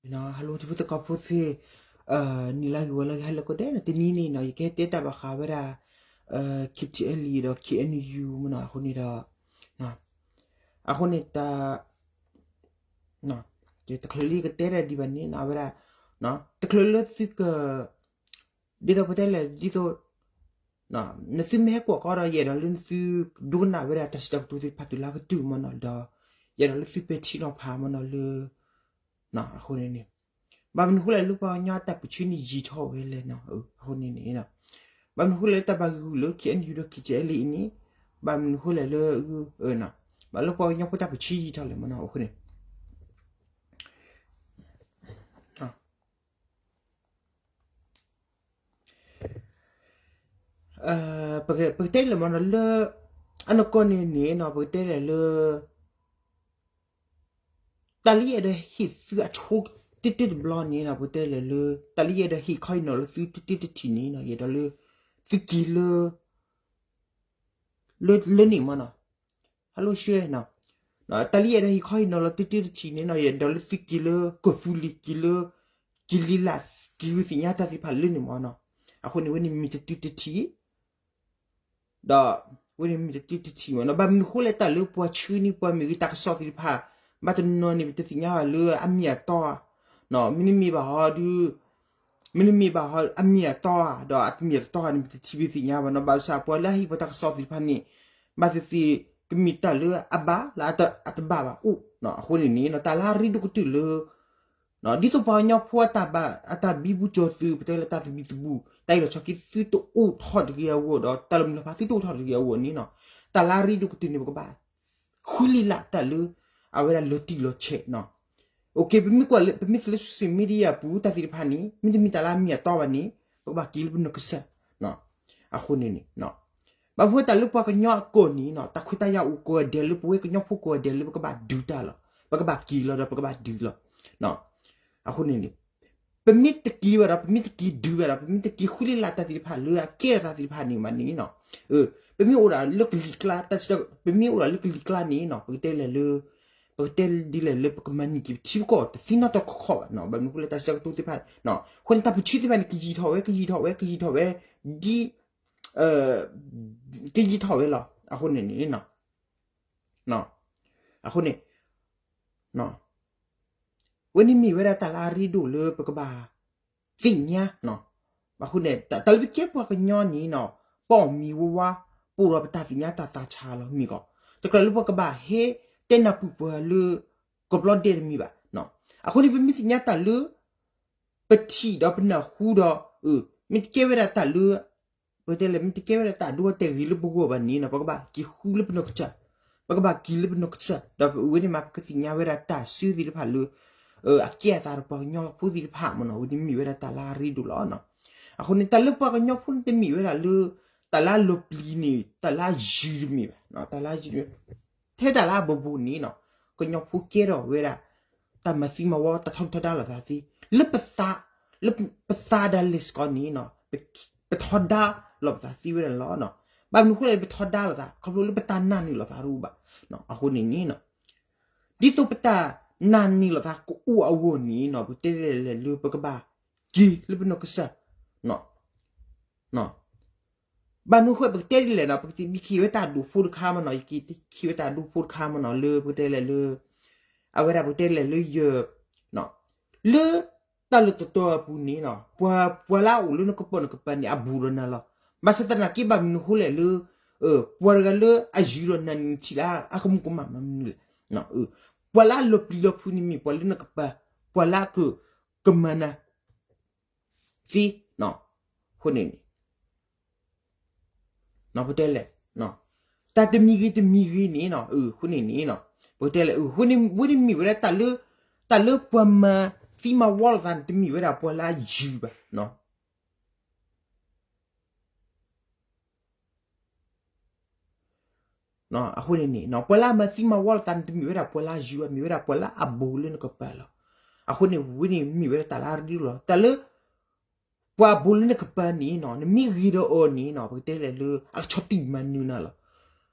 Hello ထံဖိသကိးဖိသ့ၣ်, နံၤလၢဂ့ၤဝဲလၢဂ့ၤ ဟါလၢကိးဂၤဒဲးနီၤ, တနံၤန့ၣ်နီၤ ယကဟဲတဲတၢ်ဘၣ်ဃးဝဲဒၣ် KTLA ဒီး KNU မနီၤ, အဃိန့ၣ်ဒီး အဃိန့ၣ်တၢ် တချုးလၢယကတဲတၢ်ဒံးဘၣ်န့ၣ်နီၤ အဝဲဒၣ် တချုးလၢသုက ဒ်သိးပတဲလဲၣ် ဒ်သိး နသုမ့ၢ်ဟဲကွၢ်ကီဒီး ယအဲၣ်ဒိးလၢနသုဒိကနၣ်ဝဲဒၣ်တၢ်စံးတၢ်ကတိၤသ့ၣ်တဖၣ်တုၤလၢအကတၢၢ်မနီၤဒီး ယအဲၣ်ဒိးလၢသုပဲာ်ထံနီၤဖးမနီၤလၢ အဃိန့ၣ်န့ၣ် ဘၣ်မနုၤဃိလဲၣ်လၢပှၤကညီအတၢ်ပၢဆှၢန့ၣ်ယံာ်ထီၣ်ဝဲလဲၣ်နီၤ, အဃိန့ၣ်န့ၣ် ဘၣ်မနုၤဃိလဲၣ်လၢတၢ်ဘၣ်ဂ့ၢ်ဂူာ်လၢ KNU ဒီး KTLA အံၤန့ၣ် ဘၣ်မနုၤဃိလဲၣ်လၢ ဘၣ်လၢပှၤကညီဖိတၢ်ပၢဆှၢယံာ်ထီၣ်လဲၣ်မနီၤ, အဃိန့ၣ် ပကတဲလဲၣ်မနီၤလၢ အနီၢ်ကီၢ်န့ၣ်န့ၣ်နီၤ ပကတဲလဲၣ်လၢ တၢ်လၢယအဲၣ်ဒိးဟ့ၣ်သုအဆိကတၢၢ်တဘျီန့ၣ်နီၤ ပကတဲလဲၣ်လၢ တၢ်လၢယအဲၣ်ဒိးဟ့ၣ်ခီဟ့ၣ်နီၤလၢသုတၢတထံၣ်န့ၣ်နီၤ ယအဲၣ်ဒိးလၢ သုက့ၤလၢ လၢန့ၣ်မနီၤ ဟဲလိၣ်ရှဲနီၤ, တၢ်လၢယအဲၣ်ဒိးဟ့ၣ်ခီဟ့ၣ်နီၤလီၤတၢတထံၣ်န့ၣ်နီၤ ယအဲၣ်ဒိးလၢသုက့ၤလၢကီၢ်သူလ့ၤ က့ၤလၢ က့ၤလံလၢ က့ၤဂုာ်သ့ၣ်ညါတၢ်သ့ၣ်တဖၣ်လၢန့ၣ်မနီၤ, အဃိန့ၣ်ဝဲန့ၣ်မ့ၢ်တၢတထံၣ် ဒီး ဝဲန့ၣ်မ့ၢ်တၢတထံၣ်မနီၤ, ဘၣ်မနုၤဃိလဲၣ်တၢ်လၢပှၤဆှၢန့ၢ်ပှၤမ့ၢ်ဂ့ၤတၢ်ကစီၣ်သ့ၣ်တဖၣ် ဘၣ်တနီၤန့ၣ် ပတသ့ၣ်ညါဘၣ်လၢအမ့ၢ်အတီဧါ, မ့တမ့ၢ်ဘၣ်ဟီဒုး မ့တမ့ၢ်ဘၣ်ဟီ အမ့ၢ်အတီဧါ ဒီးအတမ့ၢ်အတီဧါန့ၣ် ပတထံၣ်ဘၣ်သ့ၣ်ညါဘၣ်နီၤ, ဘၣ်ဆၣ်ပှၤလၢအဟ့ၣ်ပှၤတၢ်ကစီၣ်သ့ၣ်တဖၣ်န့ၣ် ဘၣ်သ့ၣ်သ့ၣ် ကမ့ၢ်တၢ်လၢအဘၣ်လၢအတဘၣ်ဘၣ်အိၣ်, အဃိန့ၣ်န့ၣ် တၢ်လၢအရ့ဒိၣ်ကတၢၢ်လၢ ဒ်သိးပှၤကညီဖိအတၢ်ဘံဘူကၠီၤသုး ပတဲလၢတၢ်သဘံၣ်သဘုၣ် တၢ်အ့ၣ်လိာ်ဆိးက့သုတအိၣ်ထီၣ်တဂ့ၤအဂီၢ် ဒီးတၢ်လၢမုၢ်လၢ်ဖးသုတအိၣ်ထီၣ်တဂ့ၤအဂီၢ်န့ၣ်နီၤ, တၢ်လၢအရ့ဒိၣ်ကတၢၢ်န့ၣ် ပကဘၣ် ဃုလံလၢ်တၢ်လၢ အဝဲဒၣ်လီၤတံၢ်လီၤဆဲးနီၤ, ပမ့ၢ်ကွၢ်လၢ ပမ့ၢ်ထံၣ်လၢ social media ပူၤ တၢ်သ့ၣ်တဖၣ်န့ၣ် မ့တမ့ၢ်တၢ်လၢအမ့ၢ်အတီဘၣ်န့ၣ် ပကဘၣ်က့ၤလၢပနီၢ်ကစၢ်, အဃိန့ၣ်န့ၣ် ဘၣ်မနုၤတၢ်လၢပှၤကညီအကီၢ်န့ၣ်နီၤ တၢ်ခွဲးတၢ်ယာ်အိၣ်ကိးဂၤဒဲးလၢပဝဲကညီဖိကိးဂၤဒဲးလၢပကဘၣ်ဒုးတၢ်လီၤ, ပကဘၣ်က့ၤလီၤဒီးပကဘၣ်ဒုးလီၤ, အဃိန့ၣ်န့ၣ် ပမ့ၢ်တက့ၤဘၣ်ဒီး ပမ့ၢ်တက့ၤဒုးဘၣ်ဒီး ပမ့ၢ်တက့ၤဃုလံလၢ်တၢ်သ့ၣ်တဖၣ်လၢအကဲထီၣ်သးသ့ၣ်တဖၣ်န့ၣ်မးန့ၣ်နီၤ, ပမ့ၢ်အိၣ်ဒၣ်လၢကလံၤကျါ တၢ်စံး ပမ့ၢ်အိၣ်ဒၣ်လၢကလံၤကျါန့ၣ်နီၤ ပကတဲလဲၣ်လၢ ပကတဲဒ်လဲၣ်လၢပကမၤန့ၢ်က့ၤပထံပကီၢ် တသ့ၣ်နီၣ်ထီၣ်ခီၣ်ဘၣ်နီၤ, ဘၣ်မနုၤဃိလၢတၢ်စံးတၢ်ကတိၤသ့ၣ်တဖၣ်န့ၣ် အဃိန့ၣ် တၢ်ပၢဆှၢသ့ၣ်တဖၣ်န့ၣ် ကယံာ်ထီၣ်ဝဲ ကယံာ်ထီၣ်ဝဲ ကယံာ်ထီၣ်ဝဲ ဒ် ကယံာ်ထီၣ်ဝဲလီၤ, အဃိန့ၣ်န့ၣ် အဃိန့ၣ် ဝဲန့ၣ်မ့ၢ်ဝဲဒၣ်တၢ်လၢအရ့ဒိၣ်လၢပကဘၣ်သ့ၣ်ညါ, အဃိန့ၣ် တၢ်လၢပကဲပှၤကညီန့ၣ်နီၤ ပအီၣ်မ့ၤဝါဝါ ပအိၣ်ဒီးပတၢ်သ့ၣ်ညါတၢ်သးဆးလီၤမ့ၢ်ဂ့ၤ, တကြၢးလၢပကဘၣ်ဟဲတဲနၢ်ပၢၢ်ပှၤလၢ ကဘျီဒဲးတမ့ၢ်ဘၣ်, အဃိန့ၣ် ပမ့ၢ်သ့ၣ်ညါတၢ်လၢ ပထံၣ်ဒီးပနၢ်ဟူဒီး မ့ၢ်တကဲဝဲဒၣ်တၢ်လၢ ပကတဲလဲၣ် မ့ၢ်တကဲဝဲဒၣ်တၢ်ဒိတဲာ်ဂ့ၤလၢပဂီၢ်ဘၣ်န့ၣ်နီၤ ပကဘၣ်က့ၤဃုလၢပနီၢ်ကစၢ်, ပကဘၣ်က့ၤလၢပနီၢ်ကစၢ် ဒီးပဝဲန့ၣ်မး ပကသ့ၣ်ညါဝဲဒၣ်တၢ်စုသ့ၣ်တဖၣ်လၢ အကဲအသးဒီးပှၤကညီဖိသ့ၣ်တဖၣ်မ့ၢ်နီၤ ဝဲန့ၣ်မ့ၢ်ဝဲဒၣ်တၢ်လၢအရ့ဒိၣ်လီၤ. အဃိန့ၣ် တၢ်လၢပှၤကညီဖိန့ၣ်တမ့ၢ်ဝဲဒၣ်လၢ တၢ်လၢအလီၤပျံၤန့ၣ် တၢ်လၢအယုၢ်တမ့ၢ်ဘၣ်, တၢ်လၢအယုၢ် ထဲတၢ်လၢအဘိၣ်ဘိၣ်န့ၣ်နီၤ ကညီဖိကဲထီၣ်ဝဲဒၣ် တၢ်မၤသံမၤဝီ တၢ်ထီဒုၣ်ထီဒါလိာ်သးသ့ လၢပသး လၢပသးဒၣ်လဲာ်စ့ၢ်ကီးန့ၣ်နီၤ ပထီဒါလိာ်ပသးသ့ဝဲဒၣ်လီၤ. ဘၣ်မနုၤအဃိလဲၣ် ပထီဒါလိာ်သး ခီဖျိလၢပတၢ်နာ်န့ၢ်လိာ်သးတအိၣ်ဘၣ်. အဃိန့ၣ်န့ၣ်နီၤ ဒ်သိးပတၢ်နာ်န့ၢ်လိာ်သးကအိၣ်အဂီၢ်န့ၣ်နီၤ ပတဲလဲၣ်လၢပကဘၣ်က့ၤလၢပနီၢ်ကစၢ် ဘၣ်မနုၤအဃိ ပကတဲဒ်လဲၣ်နီၤ ပကဘၣ်က့ၤဝဲတၢ်ဒိၣ်ဖိတခါမ့ၢ်နီၤ ယက့ၤက့ၤဝဲတၢ်ဒိၣ်ဖိတခါမ့ၢ်နီၤ လၢပကတဲလဲၣ်လၢ အဝဲဒၣ်ပကတဲလဲၣ်လၢယ လၢ တၢ်လၢတတီၤအပူၤန့ၣ်နီၤ ပှၤ ပှၤလၢအအိၣ်လၢနကပၢၢ်နကပၤန့ၣ် အဘူးဒီးနၤလီၤ. ဘၣ်ဆၣ်သနာ်က့ ဘၣ်မနုၤအဃိလဲၣ်လၢ ပှၤတဂၤလၢအယုၢ်ဒီးနၤန့ၣ် နထံၣ်လၢအကမူကမၣ်မးမနုၤလဲၣ်. ပှၤလၢအလီၤပျံၤလီၤဖုးန့ၣ်မ့ၢ်ပှၤလၢနကပၤ ပှၤလၢအက ကမၤနၤ သ့ အဃိန့ၣ်န့ၣ် ပတဲလဲၣ် တၢ်တမံၤဂ့ၤတမံၤဂ့ၤန့ၣ် အဃိန့ၣ်န့ၣ် ပတဲလဲၣ် အဃိန့ၣ် ဝဲန့ၣ်မ့ၢ်ဝဲဒၣ်တၢ်လၢ တၢ်လၢပှၤမၤသံမၤဝီလိာ်သးန့ၣ် တမ့ၢ်ဝဲဒၣ်ပှၤလၢအယုၢ်ဘၣ်. အဃိန့ၣ်န့ၣ် ပှၤလၢအမၤသံမၤဝီလိာ်သးန့ၣ် တမ့ၢ်ဝဲဒၣ်ပှၤလၢအယုၢ်ဘၣ် မ့ၢ်ဝဲဒၣ်ပှၤလၢအဘူးလၢနကပၤလီၤ. အဃိန့ၣ် ဝဲန့ၣ်မ့ၢ်ဝဲဒၣ်တၢ်လၢအရ့ဒိၣ်လီၤ. တၢ်လၢ ပှၤအဘူးလၢနကပၤန့ၣ် နမ့ၢ်ဂ့ၤဒီးအီၤန့ၣ် ပကတဲလဲၣ်လၢ အကဆီၣ်တံၢ်မၤနၢၤနၤလီၤ.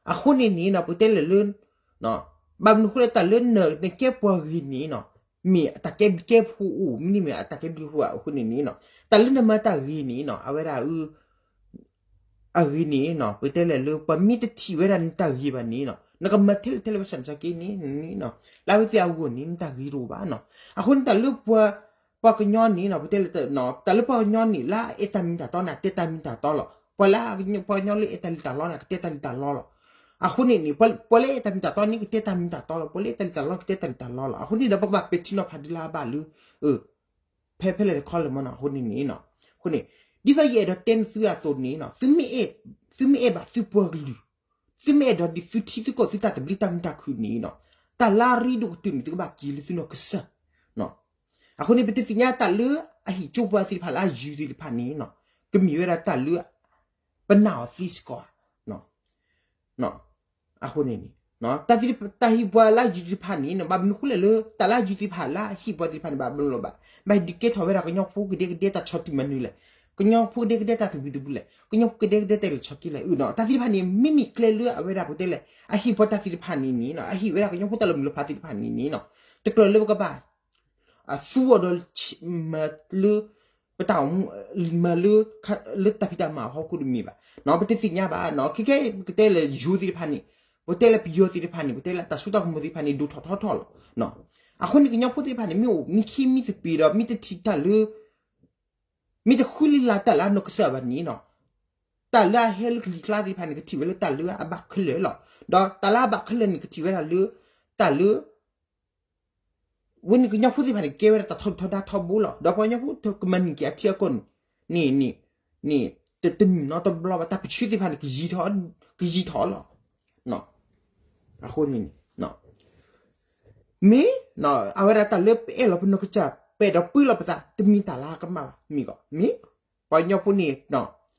အဃိန့ၣ်န့ၣ် ပကတဲလဲၣ်လၢ ဘၣ်မနုၤအဃိလၢတၢ်လၢနကဲပှၤဂ့ၤန့ၣ် မ့ၢ်အတၢ်ကဲဘျုးကဲဖှိၣ်အိၣ် မ့တမ့ၢ်အတၢ်ကဲဘျုးကဲဖှိၣ်ဘၣ်အဃိန့ၣ်န့ၣ်နီၤ, တၢ်လၢနမၤတၢ်ဂ့ၤန့ၣ်နီၤ အဝဲဒၣ် အဂ့ၤန့ၣ်နီၤ ပကတဲလဲၣ်လၢ ပှၤမ့ၢ်တထံၣ်ဝဲဒၣ်နတၢ်ဂ့ၤဘၣ်န့ၣ်နီၤ နကမၤထဲလဲၣ်ထဲလဲၣ်ဘၣ်ဆၣ်သနာ်က့န့ၣ်နီၤ လၢအဝဲသ့ၣ်အဂီၢ်န့ၣ် နတၢ်ဂ့ၤတအိၣ်ဘၣ်နီၤ. အဃိန့ၣ်တၢ်လၢပှၤ ပှၤကညီန့ၣ်နီၤ ပတဲလဲၣ် တၢ်လၢပှၤကညီန့ၣ် လၢအအဲၣ်တၢ်မ့ၢ်တၢ်တီန့ၣ် အတဲတၢ်မ့ၢ်တၢ်တီလီၤ. ပှၤလၢ ပှၤကညီလၢအဲၣ်တၢ်လံၣ်တၢ်လီန့ၣ် ကတဲတၢ်လံၣ်တၢ်လီလီၤ. အဃိန့ၣ်န့ၣ် ပှၤလၢအဲၣ်တၢ်မ့ၢ်တၢ်တီန့ၣ် ကတဲတၢ်မ့ၢ်တၢ်တီလီၤ. ပှၤလၢအဲၣ်တၢ်လံၣ်တၢ်လီန့ၣ် ကတဲတၢ်လံၣ်တၢ်လီလီၤ. အဃိန့ၣ်ဒီး ပကဘၣ်ပဲာ်ထံနီၤဖးဒ်လၢအဘၣ်လၢ ဖဲဖဲလဲၣ်တခီလၢၤမနီၤ အဃိန့ၣ်န့ၣ်နီၤ. အဃိန့ၣ် ဒ်သိးယအဲၣ်ဒိးတဲနသုအသိးန့ၣ်နီၤ သုမ့ၢ်အဲၣ်ဘၣ်သုပှၤကလုာ်, သုမ့ၢ်အဲၣ်ဒိးဒ်သုထံသုကီၢ်သုတၢ်သဘျ့တၢ်မုာ်တၢ်ခုၣ်န့ၣ်နီၤ တၢ်လၢအရ့ဒိၣ်ကတၢၢ်န့ၣ် သုကဘၣ်က့ၤလၢသုနီၢ်ကစၢ်. အဃိန့ၣ် ပတသ့ၣ်ညါတၢ်လၢအဟံၣ်ကၠိပှၤသ့ၣ်တဖၣ်လၢအယုၢ်သ့ၣ်တဖၣ်န့ၣ်နီၤ ကမ့ၢ်ဝဲဒၣ်တၢ်လၢ ပနာ်အီၤသ့စ့ၢ်ကီးဧါ. အဃိန့ၣ်န့ၣ် တၢ်ဟံၣ်ပှၤလၢအယုၢ်သ့ၣ်တဖၣ်န့ၣ်နီၤ ဘၣ်မနုၤဃိလဲၣ်လၢ တၢ်လၢအယုၢ်သ့ၣ်တဖၣ်လၢအဟံၣ်ပှၤသ့ၣ်တဖၣ်န့ၣ် ဘၣ်ဘျီဘၣ် ဘၣ်ဒုးကဲထီၣ်ဝဲဒၣ်ကညီဖိကဒဲကဒဲတၢ်ဆီၣ်တံၢ်မၤနၢၤလဲၣ်, ကညီဖိကဒဲကဒဲတၢ်သဘံၣ်သဘုၣ်လဲၣ်, ကညီဖိကဒဲကဒဲတၢ်လဲၤဆီၣ်က့လဲၣ်နီၤ. တၢ်သ့ၣ်တဖၣ်န့ၣ် မ့မ့ၢ်ကျဲလၢအဝဲဒၣ်ပတဲလဲၣ် အဟံၣ်ပှၤတၢ်သ့ၣ်တဖၣ်န့ၣ်န့ၣ်နီၤ အဟံၣ်ဝဲဒၣ်ကညီဖိတၢ်လီၤမုၢ်လီၤဖးသ့ၣ်တဖၣ်န့ၣ်န့ၣ်နီၤ တကြၢးလၢပကဘၣ် အသူအီၤဒီး မၤလၢ ပတၢ် မၤလၢ လၢတၢ်ဖံးတၢ်မၤအဖီခိၣ်တမ့ၢ်ဘၣ်နီၤ ပတသ့ၣ်ညါဘၣ်နီၤ. ခဲခဲပကတဲလၢယိၤသ့ၣ်တဖၣ်န့ၣ် ပတဲလၢပယီၤသ့ၣ်တဖၣ်န့ၣ် ပတဲလၢတၢ်စိတၢ်ကမီၤသ့ၣ်တဖၣ်န့ၣ် ဒိၣ်ထီၣ်ထီထီၣ်လီၤ. အဃိန့ၣ် ကညီဖိသ့ၣ်တဖၣ်န့ၣ် မ့ၢ်အိၣ်မံခံမံသပ့ၤဒီး မ့ၢ်တထံၣ်တၢ်လၢ မ့ၢ်တဃုလံလၢတၢ်လၢအနီၢ်ကစၢ်ဘၣ်န့ၣ်နီၤ တၢ်လၢအဟဲလၢကလံၤကျါသ့ၣ်တဖၣ်န့ၣ် ကထံၣ်ဝဲလၢတၢ်လၢအဘၣ်ခဲလၢာ်လီၤ. ဒီးတၢ်လၢအဘၣ်ခဲလၢာ်န့ၣ် ကထံၣ်ဝဲဒၣ်လၢ တၢ်လၢ ဝဲန့ၣ်ကညီဖိသ့ၣ်တဖၣ်န့ၣ် ကဲဝဲဒၣ်တၢ်ထီဒုၣ်ထီဒါထီဘိလီၤ. ဒီးပှၤကညီဖိကမၤန့ၢ်က့ၤအထံအကီၢ်န့ၣ် န့ၣ် န့ၣ် တနံၤနီတဘျီဘၣ် တၢ်ပၢဆှၢသ့ၣ်တဖၣ်န့ၣ် ကယံၤထီၣ်လီၤ. အဃိန့ၣ်န့ၣ် မ့ၢ် အဝဲဒၣ်တၢ်လၢပအဲၣ်လီၤပနီၢ်ကစၢ် ပအဲၣ်ဒိးပၢလီၤပသး တမ့ၢ်တၢ်လၢအကမၣ်ဘၣ် မ့ၢ်ကီး မ့ၢ် ပှၤကညီဖိန့ၣ်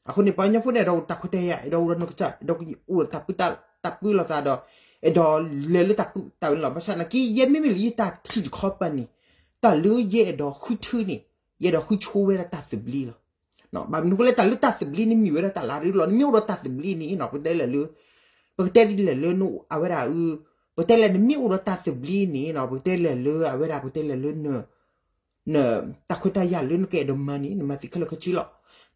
အဃိန့ၣ် ပှၤကညီဖိန့ၣ် အဲၣ်ဒိးအိၣ်ဒီးတၢ်ခွဲးတၢ်ယာ် အဲၣ်ဒိးအိၣ်ဒီးနီၢ်ကစၢ် အဲၣ်ဒိးအိၣ်ဒီးတၢ်ပၢ တၢ်ပၢလီၤသးဒီး အဲၣ်ဒိးလဲၤလၢတၢ်ပူၤတၢ်ဝဲန့ၣ်လီၤ. ဘၣ်ဆၣ်သနာ်က့ ယဲမ့မ့ၢ်လၢယတၢ်ထံၣ်တခီပၤန့ၣ် တၢ်လၢယအဲၣ်ဒိးဃုထၢန့ၣ် ယအဲၣ်ဒိးဃုဆိဝဲဒၣ်တၢ်သဘျ့လီၤ. ဘၣ်မနုၤအဃိလဲၣ် တၢ်လၢတၢ်သဘျ့န့ၣ်မ့ၢ်ဝဲဒၣ်တၢ်လၢအရ့ဒိၣ်လီၤ. နမ့ၢ်အိၣ်ဒီးတၢ်သဘျ့န့ၣ်နီၤ ပကတဲလဲၣ်လၢ ပကတဲဒ်လဲၣ်လၢ အဝဲဒၣ် ပကတဲလဲၣ် နမ့ၢ်အိၣ်ဒီးတၢ်သဘျ့န့ၣ်နီၤ ပကတဲလဲၣ်လၢအဝဲဒၣ် ပကတဲလဲၣ်လၢ တၢ်ခွဲးတၢ်ယာ်လၢနကအဲၣ်ဒိးမၤန့ၣ် နမၤသ့ခဲလၢာ်ခဲဆ့လီၤ.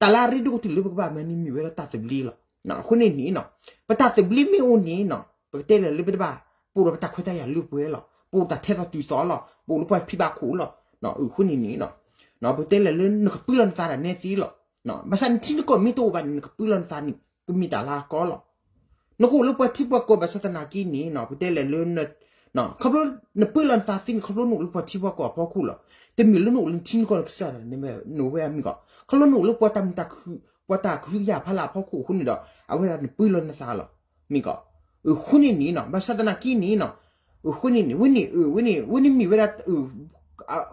တၢ်လၢအရ့ဒိၣ်ကတၢၢ်လၢပကဘၣ်မၤန့ၣ်မ့ၢ်ဝဲဒၣ်တၢ်သဘျ့လီၤ. အဃိန့ၣ်န့ၣ်နီၤ ပတၢ်သဘျ့မ့ၢ်အိၣ်န့ၣ်နီၤ ပကတဲလဲၣ်လၢပတဘၣ် ပအိၣ်ဒီးပတၢ်ခွဲးတၢ်ယာ်လၢပှဲၤလီၤ. ပအိၣ်တၢ်ထဲသိးတုၤသိးလီၤ. ပအိၣ်လၢပှၤဖံးဘၣ်ခိၣ်လီၤ. အဃိန့ၣ်န့ၣ်နီၤ ပကတဲလဲၣ်လၢနကပၢလီၤနသးဒၣ်နဲသ့လီၤ. ဘၣ်ဆၣ်နထံနကီၢ်မ့ၢ်တအိၣ်ဘၣ်န့ၣ် နကပၢလီၤနသးန့ၣ် ကမ့ၢ်တၢ်လၢအကီလီၤ. နကအိၣ်လၢပှၤထံပှၤကီၢ်ဘၣ်ဆၣ်သနာ်က့န့ၣ်နီၤ ပကတဲလဲၣ်လၢ ခီဖျိနပၢလီၤနသးသ့န့ၣ် ခီဖျိနအိၣ်လၢပှၤထံပှၤကီၢ်အဖီခိၣ်လီၤ. တမ့ၢ်လၢနအိၣ်လၢနထံနကီၢ်နကစၢ်ဒၣ်န့ၣ် နဝဲမ့ၢ်ကီး ခီဖျိနအိၣ်လၢပှၤတၢ်မုာ်တၢ်ခုၣ် ပှၤတၢ်ကဟုကယာ်ဖးလၢအဖီခိၣ်အဃိန့ၣ်ဒီး အဝဲဒၣ်နပၢလီၤနသးလီၤ. မ့ၢ်ကီး အဃိန့ၣ်န့ၣ်နီၤ ဘၣ်ဆၣ်သနာ်က့န့ၣ်နီၤ အဃိန့ၣ်န့ၣ် ဝဲန့ၣ် ဝဲန့ၣ် ဝဲန့ၣ်မ့ၢ်ဝဲဒၣ်